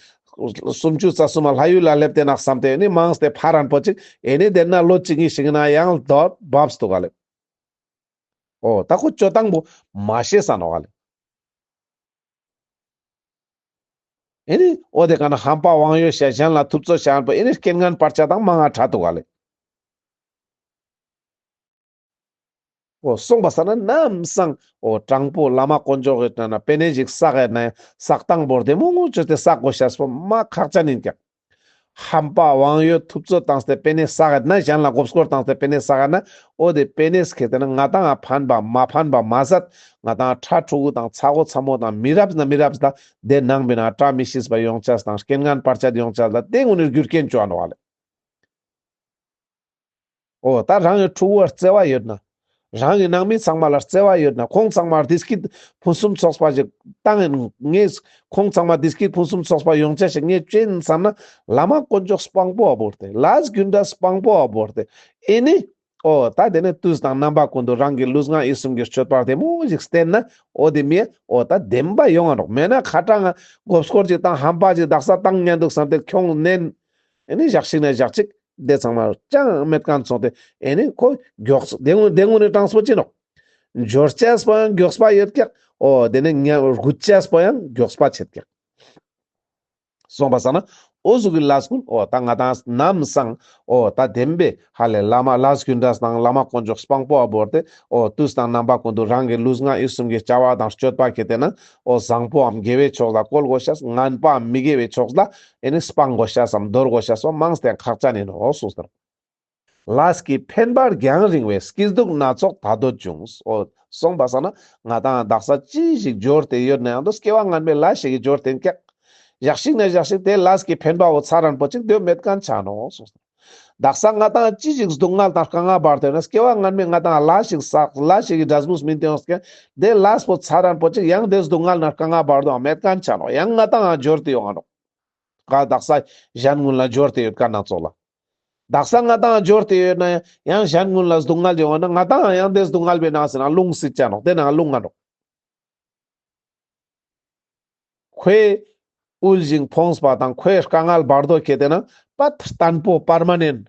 སུམ་ཅུ་རྩ་གསུམ་མ་ལྷ་ཡུལ་ལ་སླེབས་ཏེ་ནག་བསམ་སྟེ་ཨེ་ནི་མང་སྟེ་ཕར་ཨན་པོ་ཅིག་ཨེ་ནི་དེ་ན་ལོ་གཅིག་གཉིས་ཤིག་ན་ཡང་ལྡོག་བབས་འདུག་ག་ལེ། འོ་ད་ཁོ་སྤྱོད་སྟངས་པོ་མ་ཤེས་ས་ནོག་ག་ལེ། ཨེ་ནི་འོ་དེ་ཀ་ན་ཧམ་པ་དབང་ཡོད་བཤད་གཞན་ལ་ཐུབ་ཚོད་བཤད་པོ་ཨེ་ནི་རྐྱེན་ངན་བར་ཆད་དང་མང་ང་ཕྲད་དུག་ག་ལེ། འོ་སོང་པ་སང་ན་ནམ་སང་འོ་དྲང་པོ་བླ་མ་དཀོན་མཆོག་གི་ན་ན་པེ་ནེ་ཞིག་བསགས་ཡོད་ན་བསགས་སྟངས་བོར་དེ་མོ་ངོ་ཅོས་ཏེ་བསགས་དགོས་ཤེས་པོ་མ་ཁག་ཅན་ཡིན་ཀྱག། ཧམ་པ་དབང་ཡོད་ཐུབ་ཚོད་བཏང་སྟེ་པེ་ནེ་བསགས་ཡོད་ན་གཞན་ལ་མགོ་སྐོར་བཏང་སྟེ་པེ་ནེ་བསགས་ཡོད་ན་འོ་དེ་པེ་ནེ་ཁེ་ཏེ་ན་ང་ཏང་ཕན་པ་མ་ཕན་པ་མ་ཟད་ང་ཏང་ཕྲུ་གུ་དང་ཚ་བོ་ཚ་མོ་དང་མི་རབས་ན་མི་རབས་ད་དེ་ནང་མི་ན་བཀྲ་མི་ཤིས་པ་ཡོང་ཆ་དང་རྐྱེན་ངན་བར་ཆད་ཡོང་ཆ་ད་དེ་ངོ་ནི་རྒྱུ་རྐྱེན་ཅོ་ཨ་ནོག་ལེ། འོ་ད་རང་གི་ཕྲུ་གུ་བར་བརྩེ་བ་ཡོད་ན། རང་གི་ནང་མི་ཚང་མ་ལ་བརྩེ་བ་ཡོད་ན་ཁོང་ཚང་མར་བདེ་སྐྱིད་ཕུན་སུམ་ཚོགས་པ་ཞིག་བཏང་ཡིན་ངས་ཁོང་ཚང་མ་བདེ་སྐྱིད་ཕུན་སུམ་ཚོགས་པ་ཡོང་ཆ་ཞིག་ངས་ཅོ་ཡིན་བསམ་ན་བླ་མ་དཀོན་མཆོག་སྤང་པོ་བ་བོར་ཏེ་ལས་རྒྱུ་འབྲས་སྤང་པོ་བ་བོར་ཏེ་ཨེ་ནི་འོ་ད་དེ་ནས་དུས་དང་རྣམ་པ་ཀུན་ཏུ་རང་གི་ལུས་ངག་ཡིད་གསུམ་གྱི་སྤྱོད་པ་བདེ་མོ་ཞིག་བསྟེན་ན་འོ་དེ་མི་འོ་ད་བདེན་པ་ཡོང་ང་ནོག། མེད་ན་ཁ་གྲངས་མགོ་སྐོར་ཅིག་དང་ཧམ་པ་ཅིག་དག་ས་བཏང་ཉན་འདུག་བསམ་སྟེ་ཁྱོང་ནན། ཨེ་ནི་ཞག་ཞིག་ན་ཞག་ཅིག་དེ་ཚང་མ་ཅང་མེད་མཁན་སོང་སྟེ་ཨེ་ནི་ཁོ་མགྱོགས་སོ་དེ་ངུ་དེ་ངུ་ནི་གྲངས་པོ་ཅི་ནོག། འབྱོར་ཅེས་པོ་ཡང་མགྱོགས་པ་ཡོད་ཀྱག། འོ་དེ་ནས་ཉ་རྒུད་ཅེས་པོ་ཡང་མགྱོགས་པ་ཆེད་ཀྱག། སོང་པ་སང་ན་འོ་ཟུག་གི་ལས་ཀུན་འོ་ད་ང་ཏང་ནམ་སང་འོ་ད་བདེན་པའི་ཧ་ལས་བླ་མ་ལས་རྒྱུ་འབྲས་དང་བླ་མ་དཀོན་མཆོག་སྤང་པོ་བ་བོར་ཏེ་འོ་དུས་དང་རྣམ་པ་ཀུན་ཏུ་རང་གི་ལུས་ངག་ཡིད་གསུམ་གྱི་བྱ་བ་དང་སྤྱོད་པ་ཁེ་ཏེ་ན། འོ་བཟང་པོའམ་དགེ་བའི་ཕྱོགས་ལ་བཀོལ་དགོས་ཤེས། ངན་པའམ་མི་དགེ་བའི་ཕྱོགས་ལ་ཨེ་ནི་སྤང་དགོས་ཤེས་སམ་འདོར་དགོས་ཤེས་སོགས་མང་སྟེ་ཁག་ཅན་ཡིན་ནོ་གསུངས་ཏེ། ལས་ཀྱི་འཕེན་པ་རྒྱང་རིང་བས་སྐྱིད་སྡུག་སྣ་ཚོགས་ད་དོ་འབྱུང་། འོ་སོང་པ་སང་ན་ང་ཏང་དག་ས་ཅི་ཞིག་འབྱོར་ཏེ་ཡོད་ན་ཡང་དོ་སྐྱེ་བ་སྔན་མའི་ལས་ཞིག་གི་འབྱོར་ཏེ་ཡིན་ཀྱག། ཞག་ཞིག་ན་ཞག་ཞིག་དེ་ལས་ཀྱི་འཕེན་པ་བོ་ཚར་རན་པོ་ཅིག་དེ་མེད་མཁན་ཆ་ནོ་གསུངས་ཏེ། དག་ས་ང་ཏང་ཅི་ཞིག་སྡུག་བསྔལ་དང་དཀའ་ངལ་བར་དོ་ཡོད་ན་སྐྱེ་བ་སྔན་མའི་ང་ཏང་ལས་ཞིག་བསགས་ལས་ཞིག་གི་འབྲས་བུ་སྨིན་ཏེ་ཡོང་སྐྱེ་དེ་ལས་པོ་ཚར་རན་པོ་ཅིག་ཡང་དེ་སྡུག་བསྔལ་ན་དཀའ་ངལ་བར་དོ་མེད་མཁན་ཆ་ནོ། ཡང་ང་ཏང་འབྱོར་ཏེ་ཡོང་ང་ནོ། ག་དག་ས་གཞན་ཀུན་ལ་འབྱོར་ཏེ་ཡོད་མཁན་ན་ཙོགས་ལ། དག་ས་ང་ཏང་འབྱོར་ཏེ་ཡོད་ན་ཡང་གཞན་ཀུན་ལ་སྡུག་བསྔལ་ཡོང་ན་ང་ཏང་ཡང་དེ་སྡུག་བསྔལ་བའི་ནང་ཟེར་ན་ལྷུང་སྲིད་ཅ་ནོག། དེ་ནང་ལྷུང་ང་ནོག། ཁོའི་དབུལ་ཞིང་ཕོངས་པ་དང་ཁོའི་དཀའ་ངལ་བར་དོ་ཁེ་ཏེ་ན་པད་བརྟན་པོ་པར་མ་ནན།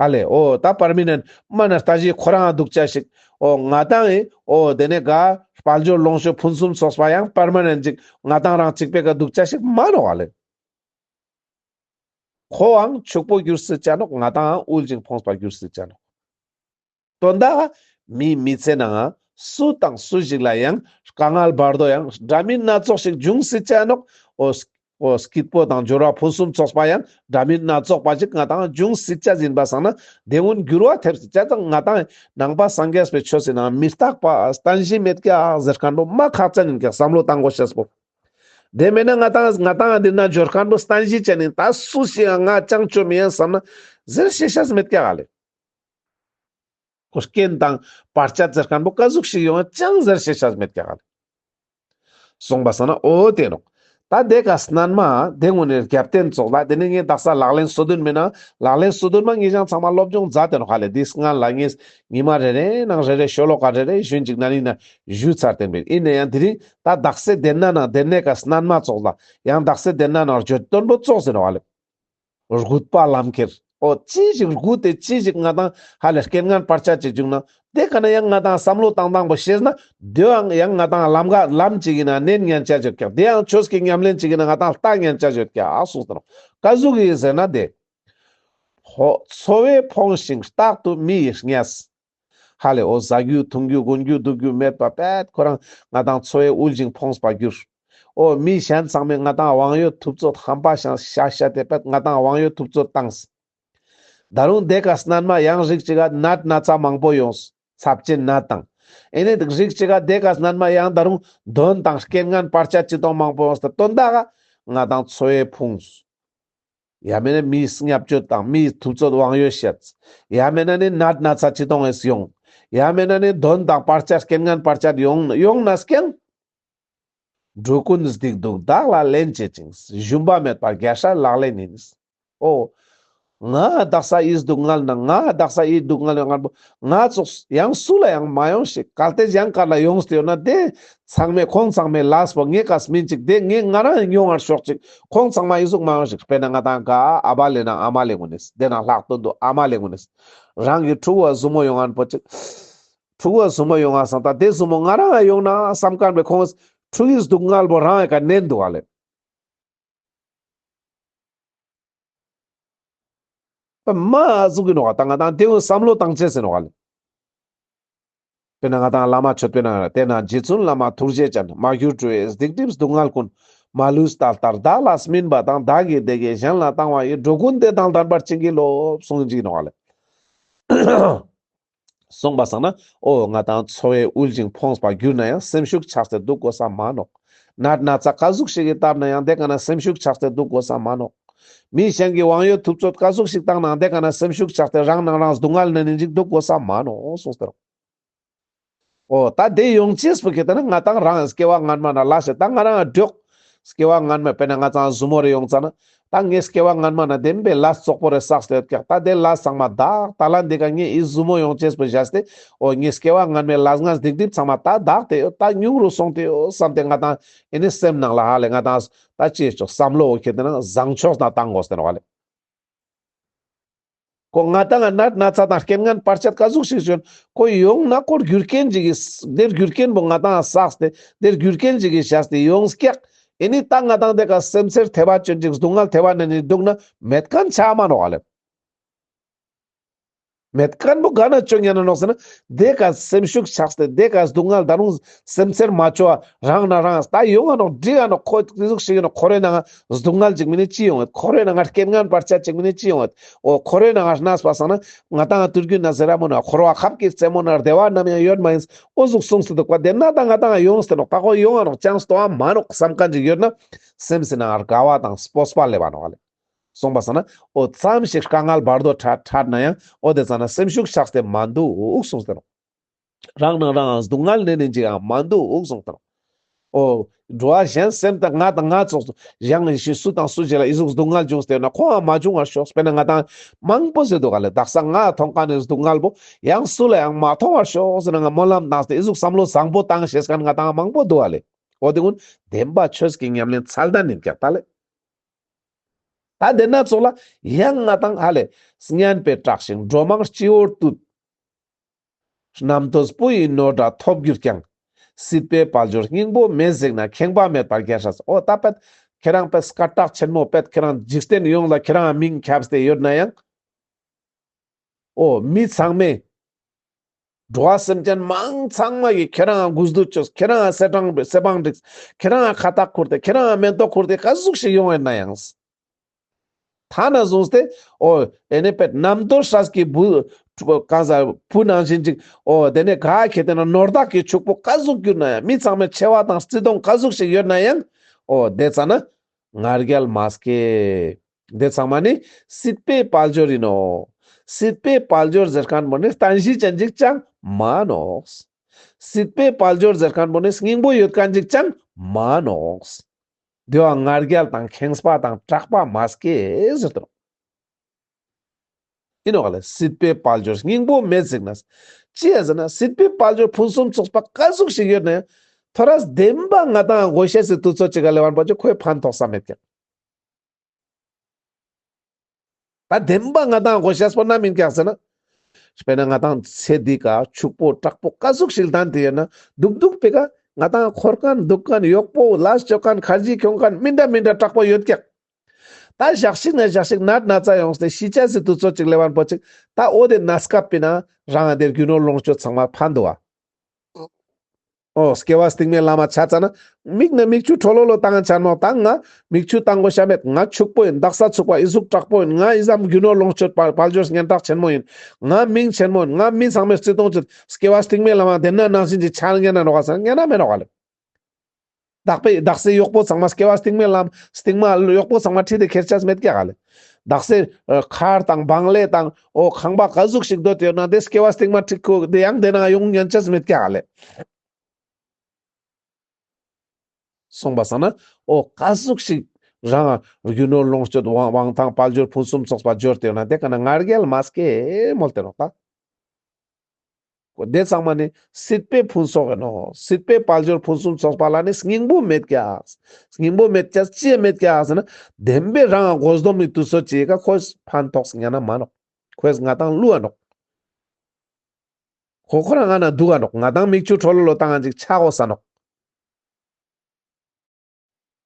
ཨ་ལེ་འོ་ད་པར་མ་ནན་མ་ན་ལྟ་ཞིག་ཁོ་རང་འདུག་ཅ་ཞིག། འོ་ང་ཏང་ཨེ་འོ་དེ་ནས་ག་དཔལ་འབྱོར་ལོངས་སྤྱོད་ཕུན་སུམ་ཚོགས་པ་ཡང་པར་མ་ནན་ཅིག་ང་ཏང་རང་གཅིག་པའི་ཀ་འདུག་ཅ་ཞིག་མ་ནོག་ཨ་ལེ། ཁོའང་ཕྱུག་པོ་འགྱུར་སྲིད་ཅ་ནོག། ང་ཏང་དབུལ་ཞིང་ཕོངས་པ་འགྱུར་སྲིད་ཅ་ནོག། དོན་དག་མིའི་མི་ཚེ་ནང་སུ་དང་སུ་ཞིག་ལ་ཡང་དཀའ་ངལ་བར་དོ་ཡང་འདྲ་མིན་སྣ་ཚོགས་ཤིག་འབྱུང་སྲིད་ཅ་ནོག། འོ་འོ་སྐྱིད་པོ་དང་འབྱོར་བ་ཕུན་སུམ་ཚོགས་པ་ཡང་འདྲ་མིན་སྣ་ཚོགས་པ་ཞིག་ང་ཏང་འབྱུང་སྲིད་ཅ་ཡིན་པ་སང་ན་དེ་ཀུན་འགྱུར་བ་ཐེབས་སྲིད་ཅ་ཙང་ང་ཏང་ནང་པ་སངས་རྒྱས་པའི་ཆོས་སི་ནང་མི་རྟག་པ་བརྟན་གཞི་མེད་ཀྱག་ཟེར་མཁན་པོ་མ་ཁག་ཅན་ཡིན་ཀྱག། བསམ་བློ་བཏང་དགོས་ཤེས་པོ། དེ་མེད་ན་ང་ཏང་ང་ཏང་འདི་ན་འབྱོར་མཁན་པོ་བརྟན་གཞི་ཅན་ཡིན། ད་སུ་ཞིག་ང་ཅང་ཅོ་མི་ཡིན་བསམ་ན་ཟེར་ཤེས་ཤེས་མེད་ཀྱག་ཨ་ལེ། འོ་རྐྱེན་དང་བར་ཆད་ཟེར་མཁན་པོ་ག་ཟུག་ཞིག་ཡོང་ང་ཅང་ཟེར་ཤེས་ཤེས་མེད་ཀྱག་ཨ་ལེ། སོང་པ་སང་ན་འོ་དེ་ནོག། ད་དེ་ཀ་སྣན་མ་དེ་ཀུན་ནི་རྒྱབ་རྟེན་ཙོགས་ལ་དེ་ནི་ངས་དག་ས་ལག་ལེན་སོ་བདུན་མེད་ན་ལག་ལེན་སོ་བདུན་མ་ངས་ཅང་ཚང་མ་སློབ་སྦྱོང་མཛད་དེ་ནོག་ཧ་ལེ། དེ་སྔན་ལ་ངས་ཉི་མ་རེ་རེ་ནང་རེ་རེ་ཤོ་ལོ་ཀ་རེ་རེ་ཞུན་ཅིག་ན་ནི་ན་ཞུ་ཚར་ཏེ་མེད། ཡིན་ན་ཡང་དེ་རིང་ད་དག་ས་དེ་ན་ནང་དེ་ནས་ཀ་སྣན་མ་ཙོགས་ལ་ཡང་དག་ས་དེ་ན་ནང་བརྗོད་དོན་པོ་ཙོགས་ཟེར་ནོག་ཧ་ལེ། རྒུད་པ་ལམ་ཁྱེར། འོ་ཅི་ཞིག་རྒུད་དེ་ཅི་ཞིག་ང་ཏང་ཧ་ལས་རྐྱེན་ངན་བར་ཆད་ཅིག་བྱུང་ན་དེ་ཀ་ན་ཡང་ང་ཏང་བསམ་བློ་བཏང་སྟངས་པོ་ཤེས་ན་དེའང་ཡང་ང་ཏང་ལམ་ག་ལམ་ཅིག་ཡིན་ན་ནན་ཉན་ཆ་ཡོད་ཀྱག། དེའང་ཆོས་ཀྱི་ཉམས་ལེན་ཅིག་ཡིན་ན་ང་ཏང་ལྟ་ཉན་ཆ་ཡོད་ཀྱག་ཨ་གསུངས་ཏེ་ནོག། ག་ཟུག་ཡིན་ཟེར་ན་དེ། ཧོ་འཚོ་བས་ཕོངས་ཤིང་རྟག་ཏུ་མི་ཡིས་བརྙས། ཧ་ལས་འོ་ཟ་རྒྱུ་འཐུང་རྒྱུ་གོན་རྒྱུ་འདུག་རྒྱུ་མེད་པ་པད་ཁོ་རང་ང་ཏང་འཚོ་བའི་དབུལ་ཞིང་ཕོངས་པ་གྱུར། འོ་མི་གཞན་ཚང་མས་ང་ཏང་དབང་ཡོད་ཐུབ་ཚོད་ཧམ་པ་ཤ་ཤ་ཤ་དེ་པད་ང་ཏང་དབང་ཡོད་ཐུབ་ཚོད་བཏང་། ད་རུང་དེ་ཀ་སྣན་མ་ཡང་རིགས་གཅིག་ག་ནད་ན་ཚ་མང་པོ་ཡོངས། ཚབས་ཆེན་ནད་དང་། ཨེ་ནེ་རིགས་གཅིག་ག་དེ་ཀ་སྣན་མ་ཡང་ད་རུང་དོན་དང་རྐྱེན་ངན་བར་ཆད་ཅི་དང་མང་པོ་ཡོངས་ཏེ་དོན་དག་ག་ང་ཏང་འཚོ་བའི་ཕུང་། ཡང་མེད་ན་མིའི་བརྙས་བཅོས་དང་མིའི་ཐུབ་ཚོད་དབང་ཡོད་བཤད། ཡང་མེད་ན་ནི་ནད་ན་ཚ་ཅི་དང་ངེས་ཡོང་། ཡང་མེད་ན་ནི་དོན་དང་བར་ཆད་རྐྱེན་ངན་བར་ཆད་ཡོང་ཡོང་ན་སྐྱེན། འགྲོ་ཀུན་སྡིག་སྡུག་བདག་ལ་ལེན་བྱེད་ཅིང་། ཞུམ་པ་མེད་པར་རྒྱལ་སྲས་ལག་ལེན་ཡིན། འོ། ང་དག་ས་ཡི་སྡུག་བསྔལ་ན་ང་དག་ས་ཡི་སྡུག་བསྔལ་ཡོང་ངན་པོ་ང་ཙོགས་ཡང་སུ་ལ་ཡང་མ་ཡོང་ཞིག། གལ་ཏེ་གཞན་ག་ལ་ཡོངས་ཏེ་ཡོད་ན་དེ་ཚང་མས་ཁོང་ཚང་མའི་ལས་པོ་ངའི་ཀ་སྨིན་ཅིག། དེ་ངས་ང་རང་ཡོང་བར་ཤོག་ཅིག། ཁོང་ཚང་མ་ཡི་ཟུག་མ་ཡོང་ཞིག། དཔེར་ན་ང་ཏང་ག་ཨ་བ་ལེ་ན་ཨ་མ་ལེ་གུན་ནིས་དེ་ན་ལྷག་དོན་དུ་ཨ་མ་ལེ་གུན་ནིས་རང་གི་ཕྲུ་གུ་ཟུར་མོ་ཡོང་ངན་པོ་ཅིག། ཕྲུ་གུ་ཟུར་མོ་ཡོང་ང་སང་ད་དེ་ཟུར་མོ་ང་རང་ཡོང་ན་བསམ་མཁན་པའི་ཁོང་ཕྲུ་གུའི་སྡུག་བསྔལ་པོ་རང་ཡི་ཀ་ནན་འདུག་ག་ལེ། པ་མ་ཟུག་གི་ནོག་ད་ང་དང་དེ་བོ་བསམ་བློ་བཏང་ཅེས་ཟེར་ནོག་ལེ། དཔེར་ན་ང་དང་བླ་མ་མཆོད་པའི་ནང་ན་དེ་ན་རྗེ་བཙུན་བླ་མ་ཐུགས་རྗེ་ཅན། མ་གྱུར་འགྲོ་བའི་སྡིག་སྒྲིབ་སྡུག་བསྔལ་ཀུན། མ་ལུས་ད་ལྟར་བདག་ལ་སྨིན་པ་དང་། བདག་གི་བདེ་དགེ་གཞན་ལ་བཏང་བ་ཡི། འགྲོ་ཀུན་བདེ་དང་ལྡན་པར་བྱིན་གྱིས་རློབས། གསུངས་ཀྱི་ནོག་ལེ། གསུངས་པ་སང་ན་འོ་ང་དང་འཚོ་བའི་དབུལ་ཞིང་ཕོངས་པ་གྱུར་ན་ཡང་སེམས་ཤུགས་ཆག་སྟེ་འདུག་དགོས་ས་མ་ནོག། ནད་ན་ཚ་ག་ཟུག་ཞིག་གིས་བཏབ་ན་ཡང་དེ་ཀ་ན་སེམས་ཤུགས་ཆག་སྟེ་འདུག་དགོས་ས་མ་ནོག། མི་གཞན་གྱི་དབང་ཡོད་ཐུབ་ཚོད་ག་ཟུག་ཞིག་བཏང་ན་དེ་ཀ་ན་སེམས་ཤུགས་ཆག་སྟེ་རང་ནང་རང་སྡུག་བསྔལ་ནེ་ནེ་ཅིག་འདུག་དགོས་ས་མ་ནོག་གསུངས་ཏེ་རོག། འོ་ད་དེ་ཡོང་ཅེས་པོ་ཁེ་ཏེ་ན་ང་དང་རང་སྐྱེ་བ་སྔན་མ་ན་ལས་ཤེས་ད་ང་རང་འགྲོགས། སྐྱེ་བ་སྔན་མ་དཔེར་ན་ང་ཚང་ཟུར་མོ་རེ་ཡོང་ཙ་ན་ད་ངས་སྐྱེ་བ་སྔན་མ་ན་བདེན་པའི་ལས་བཙོག་པོ་རེ་བསགས་ཏེ་ཡོད་ཀྱག། ད་དེ་ལས་ཚང་མ་དག་ད་ལ་འདི་ཀ་ངས་ཨི་ཟུར་མོ་ཡོང་ཅེས་པོ་བཞག་སྟེ་འོ་ངས་སྐྱེ་བ་སྔན་མའི་ལས་ངན་སྡིག་སྒྲིབ་ཚང་མ་ད་དག་སྟེ་ཡོད། ད་ཉུང་རུ་སོང་སྟེ་ཡོད་བསམ་སྟེ་ང་དང་ཨེ་ནི་སེམས་ནང་ལ་ཧ་ལེ་ང་དང་ད་ཅི་ཆོག་བསམ་བློ་འོ་ཁེ་ཏེ་ན་བཟང་ཕྱོགས་ན་བཏང་དགོས་ཟེར་བ་ལེ། ཁོ་ང་དང་ང་ནད་ན་ཚ་དང་རྐྱེན་ངན་བར་ཆད་ག་ཟུག་ཞིག་བྱུང་ཁོ་ཡོང་ན་ཁོ་རྒྱུ་རྐྱེན་ཅིག་གིས་དེར་རྒྱུ་རྐྱེན་པོ་ང་དང་བསགས་ཏེ་དེར་རྒྱུ་རྐྱེན་ཅིག་གིས་བྱས་ཏེ་ཡོང་ཀྱག། ཨེ་ནི་ད་ང་དང་དེ་ཀ་སེམས་ཚེར་ཐེ་བ་ཅོན་ཅིག་སྡུག་བསྔལ་ཐེ་བ་ནེ་ནེ་འདུག་ན་མེད་མཁན་ཆ་མ་ནོག་ལེ། མེད་མཁན་པོ་ག་ན་ཅོ་ཉན་ན་ནོག་ཟེར་ན་དེ་ཀ་སེམས་ཤུགས་ཆགས་ཏེ་དེ་ཀ་སྡུག་བསྔལ་ད་རུང་སེམས་ཚེར་མ་ཅོ་བ་རང་ན་རང་ད་ཡོང་ང་ནོག་འགྲིག་ག་ནོག། ཁོ་ཏེ་ཟུག་ཞིག་ཡིན་ནོག། ཁོ་རེ་ནང་ང་སྡུག་བསྔལ་ཅིག་མིན་ནི་ཅི་ཡོང་ངད། ཁོ་རེ་ནང་ང་རྐྱེན་ངན་བར་ཆད་ཅིག་མིན་ནི་ཅི་ཡོང་ངད། འོ་ཁོ་རེ་ནང་ང་གནས་པ་སང་ན་ང་དང་ང་དུས་རྒྱུན་ན་ཟེར་ར་མོ་ན་འཁོར་བ་ཁབ་ཀྱི་རྩེ་མོ་ན་བདེ་བ་ནམ་ཡང་ཡོད་མ་ཡིན། འོ་ཟུག་གསུངས་སུ་འདུག་པ་དེ་ན་ད་ང་དང་ང་ཡོངས་ཏེ་ནོག། ད་ཁོ་ཡོང་ང་ནོག་ཅང་སྟོ་བ་མ་ནོག་བསམ་མཁན་ཅིག་ཡོད་ན་སེམས་སི་ནང་ང་དགའ་བ་དང་སྤོབས་པ་སླེབ་བ་ནོག་ལེ། གསུངས་པ་སང་ན་འོ་ཙམ་ཞིག་དཀའ་ངལ་བར་དོ་འཕྲད་འཕྲད་ན་ཡང་འོ་དེ་ཙ་ན་སེམས་ཤུགས་ཆགས་ཏེ་མ་འདུག་གསུངས་ཏེ་ནོག། རང་ནང་རང་སྡུག་བསྔལ་ནེ་ནེ་ཅིག་ཡང་མ་འདུག་གསུངས་ཏེ་ནོག། འོ་འགྲོ་བ་གཞན་སེམས་དང་ང་དང་ང་ཙོགས་གཞན་ཞིག་སུ་དང་སུ་ཞིག་ལ་ཨི་ཟུག་སྡུག་བསྔལ་བྱུང་སྟེ་ན་ཁོང་ང་མ་བྱུང་བར་ཤོག། དཔེར་ན་ང་དང་མང་པོ་ཟེར་འདུག་ག་ལེ། དག་ས་ང་མཐོང་མཁན་ནི་སྡུག་བསྔལ་པོ་ཡང་སུ་ལ་ཡང་མ་མཐོང་བར་ཤོག་ཟེར་ན་ང་སྨོན་ལམ་བཏང་སྟེ་ཨི་ཟུག་བསམ་བློ་བཟང་པོ་བཏང་ཤེས་མཁན་ང་དང་མང་པོ་འདུག་ག་ལེ། འོ་དེ་ཀུན་བདེན་པ་ཆོས་ཀྱི་ཉམས་ལེན་ཚད་ལྡན་ཡིན་ཀྱག་ད་ལེ། ད་དེ་ན་ཙོགས་ལ་ཡང་ང་དང་ཧ་ལེ་སྙན་པའི་བཀྲག་ཤིང་སྒྲོལ་མའི་སྤྱི་བོར་བཏུད། རྣམ་ཐོས་བུ་ཡི་ནོར་འདྲ་ཐོབ་གྱུར་ཀྱང་། སྲིད་པའི་དཔལ་འབྱོར་སྙིང་པོ་མེད་གཟིགས་ན། ཁེངས་པ་མེད་པར་རྒྱལ་སྲས། འོ་ད་པད་ཁྱེ་རང་པད་སྐད་གྲགས་ཆེན་མོ་པད་ཁྱེ་རང་འཇིག་རྟེན་ཡོངས་ལ་ཁྱེ་རང་མིང་ཁྱབ་སྟེ་ཡོད་ན་ཡང་། འོ་མི་ཚང་མས་འགྲོ་བ་སེམས་ཅན་མང་ཚང་མ་གིས་ཁྱེ་རང་གུས་འདུད་ཅོས། ཁྱེ་རང་ཟས་སྤྲང་ཟས་སྤང་བསྒྲིགས། ཁྱེ་རང་ཁ་བཏགས་ཁུར་ཏེ་ཁྱེ་རང་མེ་ཏོག་ཁུར་ཏེ་ག་ཟུག་ཞིག་ཡོང་ཡོད་ན་ཡང་། ཐ་ན་བཟུང་སྟེ་འོ་ཨེ་ནེ་པད་རྣམ་དོར་སྲས་ཀྱི་བུ་གང་ཟག་བུ་ནང་བཞིན་ཅིག་འོ་དེ་ནེ་ག་ཁེ་ཏེ་ན་ནོར་བདག་གི་ཕྱུག་པོ་ག་ཟུག་གྱུར་ན་ཡང་མི་ཚང་མའི་ཆེ་བ་དང་བརྩི་མཐོང་ག་ཟུག་ཞིག་ཡོད་ན་ཡང་འོ་དེ་ཙ་ན་ང་རྒྱལ་མ་སྐྱེ། དེ་ཚང་མ་ནི་སྲིད་པའི་དཔལ་འབྱོར་ཡིན་ནོག། སྲིད་པའི་དཔལ་འབྱོར་ཟེར་མཁན་པོ་ནི་རྟེན་གཞི་ཅན་ཅིག་ཅང་མ་ནོག། སྲིད་པའི་དཔལ་འབྱོར་ཟེར་མཁན་པོ་ནི་སྙིང་པོ་ཡོད་མཁན་ཅིག་ཅང་མ་ནོག། དེ་བོ་ང་རྒྱལ་དང་ཁེངས་པ་དང་སྐྲག་པ་མ་སྐྱེ་ཟེར་ཏེ་ནོག། ཡིན་ནོག་ལེ། སྲིད་པའི་དཔལ་འབྱོར་སྙིང་པོ་མེད་གཟིགས་ན། ཅི་ཡ་ཟེར་ན་སྲིད་པའི་དཔལ་འབྱོར་ཕུན་སུམ་ཚོགས་པ་ག་ཟུག་ཞིག་ཡོད་ན་ཡང་ཐོ་རས་བདེན་པ་ང་དང་དགོས་ཤེས་སི་དུས་ཚོད་ཅིག་ག་ལེབ་བ་ན་པོ་ཅིག་ཁོའི་ཕན་ཐོགས་ས་མེད་ཀྱག། ད་བདེན་པ་ང་དང་དགོས་ཤེས་པོ་ནམ་ཡིན་ཀྱག་ཟེར་ན། དཔེར་ན་ང་དང་ཚེ་འདི་ཀ་ཕྱུག་པོ་དྲག་པོ་ག་ཟུག་ཞིག་ལྡན་ཏེ་ཡོད་ན་སྡུག་སྡུག་པའི་ཀ་ང་དང་འཁོར་མཁན་འདུག་མཁན་གཡོག་པོ་ལས་ཅོ་མཁན་ཁར་ཇི་ཁྱོང་མཁན་མི་འདྲ་མི་འདྲ་དྲག་པོ་ཡོད་ཀྱག། ད་ཞག་ཞིག་ན་ཞག་ཞིག་ནད་ན་ཚ་ཡོངས་ཏེ་ཤི་ཆ་སི་དུས་ཚོད་ཅིག་ལེབ་བ་ན་པོ་ཅིག་ད་འོ་དེ་གནས་སྐབས་པའི་ན་རང་དེ་རྒྱུ་ནོར་ལོངས་སྤྱོད་ཚང་མ་ཕན་འདུག་ག། འོ་སྐྱེ་བ་སྟིང་མའི་ལམ་མ་ཆ་ཙ་ན་མིག་ནེ་མིག་ཆུ་ཁྲོ་ལོ་ལོ་བཏང་ཆ་ནོག། ད་ང་མིག་ཆུ་བཏང་དགོས་ཤ་མེད། ང་ཕྱུག་པོ་ཡིན། དག་ས་ཚུགས་པ་ཨི་ཟུག་དྲག་པོ་ཡིན། ང་ཨི་ཙམ་རྒྱུ་ནོར་ལོངས་སྤྱོད་དཔལ་འབྱོར་སྙན་གྲགས་ཆེན་མོ་ཡིན། ང་མིང་ཆེན་མོ་ཡིན། ང་མི་ཚང་མས་བརྩི་མཐོང་ཅོ། སྐྱེ་བ་སྟིང་མའི་ལམ་མ་དེ་ན་ནང་བཞིན་གྱི་ཆ་ཉན་ན་ནོག་ག་ཟེར་ན་ཉན་ན་མེད་ནོག་ག་ལེ། དག་པའི་དག་སའི་གཡོག་པོ་ཚང་མ་སྐྱེ་བ་སྟིང་མའི་ལམ་སྟིང་མ་གཡོག་པོ་ཚང་མ་ཁྲིད་དེ་ཁྱེར་ཆ་མེད་ཀྱག་ག་ལེ། དག་སའི་ཨ་མཁར་དང་བང་ལེབ་དང་འོ་ཁང་པ་ག་ཟུག་ཞིག་སྡོད་དེ་ཡོད་ན་དེ་སྐྱེ་བ་སྟིང་མ་ཁྲིད་ཁུ་དེ་ཡང་དེ་ན་ཡོང་ཉན་ཆ་མེད་ཀྱག་ག་ལེ། གསུངས་པ་སང་ན་འོ་ག་ཟུག་ཞིག་རང་རྒྱུ་ནོར་ལོངས་སྤྱོད་དབང་དབང་ཐང་དཔལ་འབྱོར་ཕུན་སུམ་ཚོགས་པ་འབྱོར་ཏེ་ཡོད་ན་དེ་ཀ་ན་ང་རྒྱལ་མ་སྐྱེ་མོལ་ཏེ་ནོག་ད། དེ་ཚང་མ་ནི་སྲིད་པའི་ཕུན་ཚོགས་ཡིན་ནོག། སྲིད་པའི་དཔལ་འབྱོར་ཕུན་སུམ་ཚོགས་པ་ལ་ནི་སྙིང་པོ་མེད་ཀྱག། སྙིང་པོ་མེད་ཀྱག་ཅི་ཡ་མེད་ཀྱག་ཟེར་ན་བདེན་པའི་རང་དགོས་འདོད་མི་དུས་ཚོད་ཅིག་ག་ཁོས་ཕན་ཐོགས་ཉན་ན་མ་ནོག། ཁོས་ང་དང་བསླུ་བ་ནོག། ཁོ་ཁོ་རང་ང་ན་འདུག་ག་ནོག། ང་དང་མིག་ཆུ་ཁྲོ་ལོ་ལོ་བཏང་ང་ཅིག་ཆ་དགོས་ས་ནོག།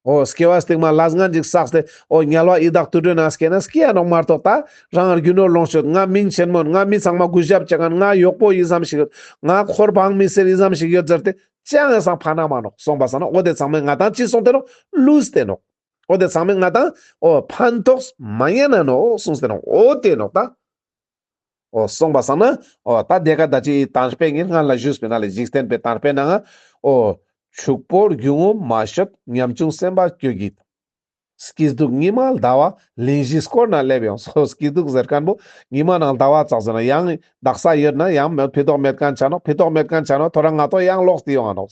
འོ་སྐྱེ་བ་སྟིང་མ་ལས་ངན་ཅིག་བསགས་ཏེ་འོ་དམྱལ་བ་ཡི་དྭགས་དུད་འགྲོའི་ནང་སྐྱེས་ན་སྐྱེ་ཡ་ནོག་མ་གཏོགས་ད་རང་རྒྱུ་ནོར་ལོངས་སྤྱོད་ང་མིང་ཆེན་མོ་ཡིན་ང་མི་ཚང་མ་གུས་ཞབས་བྱེད་མཁན་ང་གཡོག་པོ་ཡི་ཙམ་ཞིག་ཡོད་ང་འཁོར་འབངས་མི་སེར་ཡི་ཙམ་ཞིག་ཡོད་ཟེར་ཏེ་ཅང་ཡང་སང་ཕན་ན་མ་ནོག་སོང་པ་སང་ན་འོ་དེ་ཚང་མས་ང་དང་ཅི་སོང་སྟེ་ནོག་ལུས་ཏེ་ནོག་འོ་དེ་ཚང་མས་ང་དང་འོ་ཕན་ཐོགས་མ་ཉན་ན་ནོག་གསུངས་ཏེ་ནོག་འོ་དེ་ནོག་ད། འོ་སོང་པ་སང་ན་འོ་ད་དེ་ཀ་ད་ཅི་ཡི་དང་པོའི་ངེད་སྔན་ལ་ཞུས་པའི་ནང་ལས་འཇིག་རྟེན་པའི་དང་པོའི་ནང་ང་འོ་ཕྱུག་པོར་རྒྱུ་ངོམས་མ་ཤོད་ཉམ་ཆུང་སེམས་དཔའ་ཁྱོད་ཀྱིས། སྐྱིད་སྡུག་ཉི་མ་ཟླ་བ་གླེང་གཞིའི་སྐོར་ན་སླེབས་ཡོང་སོ། སྐྱིད་སྡུག་ཟེར་མཁན་པོ་ཉི་མ་ནང་ཟླ་བ་ཙག་ཟེར་ན་ཡང་དག་ས་ཡོད་ན་ཡང་ཕན་ཐོགས་མེད་མཁན་ཆ་ནོག་ཕན་ཐོགས་མེད་མཁན་ཆ་ནོག་ཐོ་རངས་ང་ཏོ་ཡང་ལོག་སྟེ་ཡོང་ང་ནོག་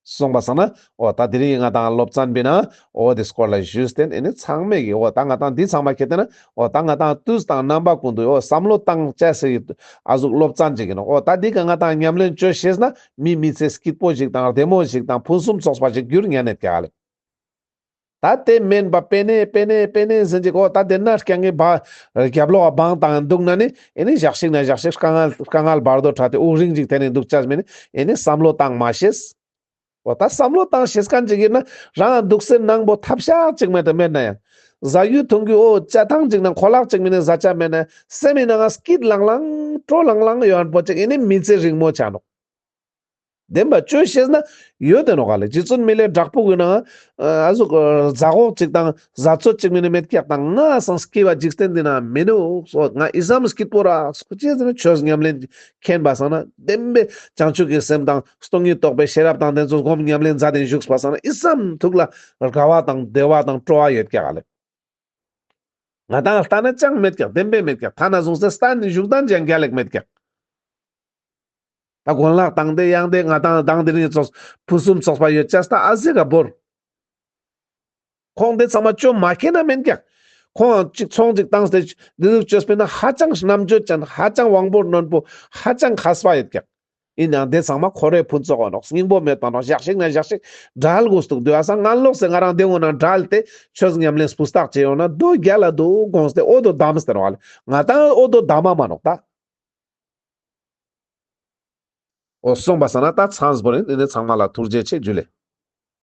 སོང་པ་སང་ན་འོ་ད་དེ་རིང་ང་དང་སློབ་ཚན་པའི་ནང་འོ་དེ་སྐོར་ལ་ཞུས་ཏེ་ཨེ་ནི་ཚང་མས་ཀྱི་འོ་ད་ང་དང་འདི་ཚང་མ་ཁྱེར་ཏེ་ན་འོ་ད་ང་དང་དུས་དང་རྣམ་པ་ཀུན་ཏུ་འོ་བསམ་བློ་བཏང་བྱ་ཟེར་གྱི་ཨ་ཟུག་སློབ་ཚན་ཅིག་ཡིན་ནོག་འོ་ད་འདི་ག་ང་དང་ཉམས་ལེན་བཅོ་ཤེས་ན་མི་མི་ཚེ་སྐྱིད་པོ་ཞིག་དང་བདེ་མོ་ཞིག་དང་ཕུན་སུམ་ཚོགས་པ་ཞིག་འགྱུར་ཉན་ནེ་ཀྱག་ལེ། ད་དེ་མེན་པ་པེ་ནེ་པེ་ནེ་པེ་ནེ་ཟེར་ཅིག་འོ་ད་དེ་ན་རྐྱང་གི་བ་རྒྱབ་ལོག་བང་དང་འདུག་ན་ནི་ཨེ་ནི་ཞག་ཞིག་ན་ཞག་ཞིག་དཀའ་ངལ་དཀའ་ངལ་བར་དོ་འཕྲད་དེ་དབུགས་རིང་ཅིག་དེ་ནི་འདུག་ཅས་མེན་ཨེ་ནི་བསམ་བློ་བཏང་མ་ཤེས། འོ་ད་བསམ་བློ་བཏང་ཤེས་མཁན་ཅིག་ཡིན་ན་རང་འདུག་སེ་ནང་པོ་ཐབས་ཤག་ཅིག་མེད་དེ་མེད་ན་ཡང་ཟ་རྒྱུ་འཐུང་རྒྱུ་འོ་ཅ་ཐང་ཅིག་ནང་ཁོ་ལག་ཅིག་མེན་ན་ཟ་ཆ་མེད་ན་སེམས་མི་ནང་ང་སྐྱིད་ལང་ལང་སྤྲོ་ལང་ལང་ཡོད་པོ་ཅིག་ཨེ་ནི་མི་ཚེ་རིང་མོ་ཆ་ནོག་བདེན་པ་བཅོ་ཤེས་ན་ཡོད་དེ་ནོག་ག་ལེ། རྗེ་བཙུན་མི་ལའི་བྲག་ཕུག་གི་ནང་ཨ་ཟུག་ཟ་འོག་ཅིག་དང་ཟ་ཚོད་ཅིག་མེན་ན་མེད་ཀྱག་དང་ང་སང་སྐྱེ་བ་འཇིག་རྟེན་འདི་ན་མེད་ནོག་སོ་ང་ཨི་ཙམ་སྐྱིད་པོ་རག་སོ་ཅི་ཟེར་ན་ཆོས་ཉམས་ལེན་མཁྱེན་པ་སང་ན་བདེན་པའི་བྱང་ཆུབ་ཀྱི་སེམས་དང་སྟོང་ཉིད་རྟོགས་པའི་ཤེས་རབ་དང་དེ་ཚོ་སྒོམ་ཉམས་ལེན་མཛད་དེ་བཞུགས་པ་སང་ན་ཨི་ཙམ་ཐུགས་ལ་དགའ་བ་དང་བདེ་བ་དང་སྤྲོ་བ་ཡོད་ཀྱག་ག་ལེ། ང་དང་ལྟ་ན་ཅང་མེད་ཀྱག་བདེན་པའི་མེད་ཀྱག་ཐ་ན་བཟུང་སྟེ་ལྟ་ནི་བཞུགས་སྟངས་ཅང་རྒྱལ་ལེགས་མེད་ཀྱག་ད་གོན་ལག་དང་དེ་ཡང་དེ་ང་དང་དང་དེ་རིང་ཚོགས་ཕུན་སུམ་ཚོགས་པ་ཡོད་ཅས་ད་ཨ་ཟེ་ག་བོར། ཁོང་དེ་ཚང་མ་བཅོ་མ་མཁན་ན་མེན་ཀྱག་ཁོང་ཅིག་ཚོང་ཅིག་བཏང་སྟེ་འདི་ཟུག་བཅོས་པས་ན་ཧ་ཅང་རྣམ་དཔྱོད་ཅན་ཧ་ཅང་དབང་པོ་རྣོན་པོ་ཧ་ཅང་མཁས་པ་ཡོད་ཀྱག་ཡིན་ནའང་དེ་ཚང་མ་ཁོ་རའི་ཕུན་ཚོགས་ཨོ་ནོག་སྙིང་པོ་མེད་པ་ནོག་ཞག་ཞིག་ན་ཞག་ཞིག་བྲལ་དགོས་འདུག་དུས་ཨ་སང་ང་ལོག་སེ་ང་རང་དེ་འོ་ན་བྲལ་ཏེ་ཆོས་ཉམས་ལེན་སྤུས་དག་བྱེད་ཡོང་ན་དོ་རྒྱལ་ལ་དོ་དགོངས་ཏེ་ཨོ་དོ་གདམས་ཏེ་རོགས་ལེ། ང་དང་ཨོ་དོ་གདམ་མ་མ་ནོག་ད། ཨོ་སོང་པ་སང་ན་ད་ཚང་པོ་རེད། དེ་ནས་ཚང་མ་ལ་ཐུགས་རྗེ་ཆེ་ཇུ་ལེ།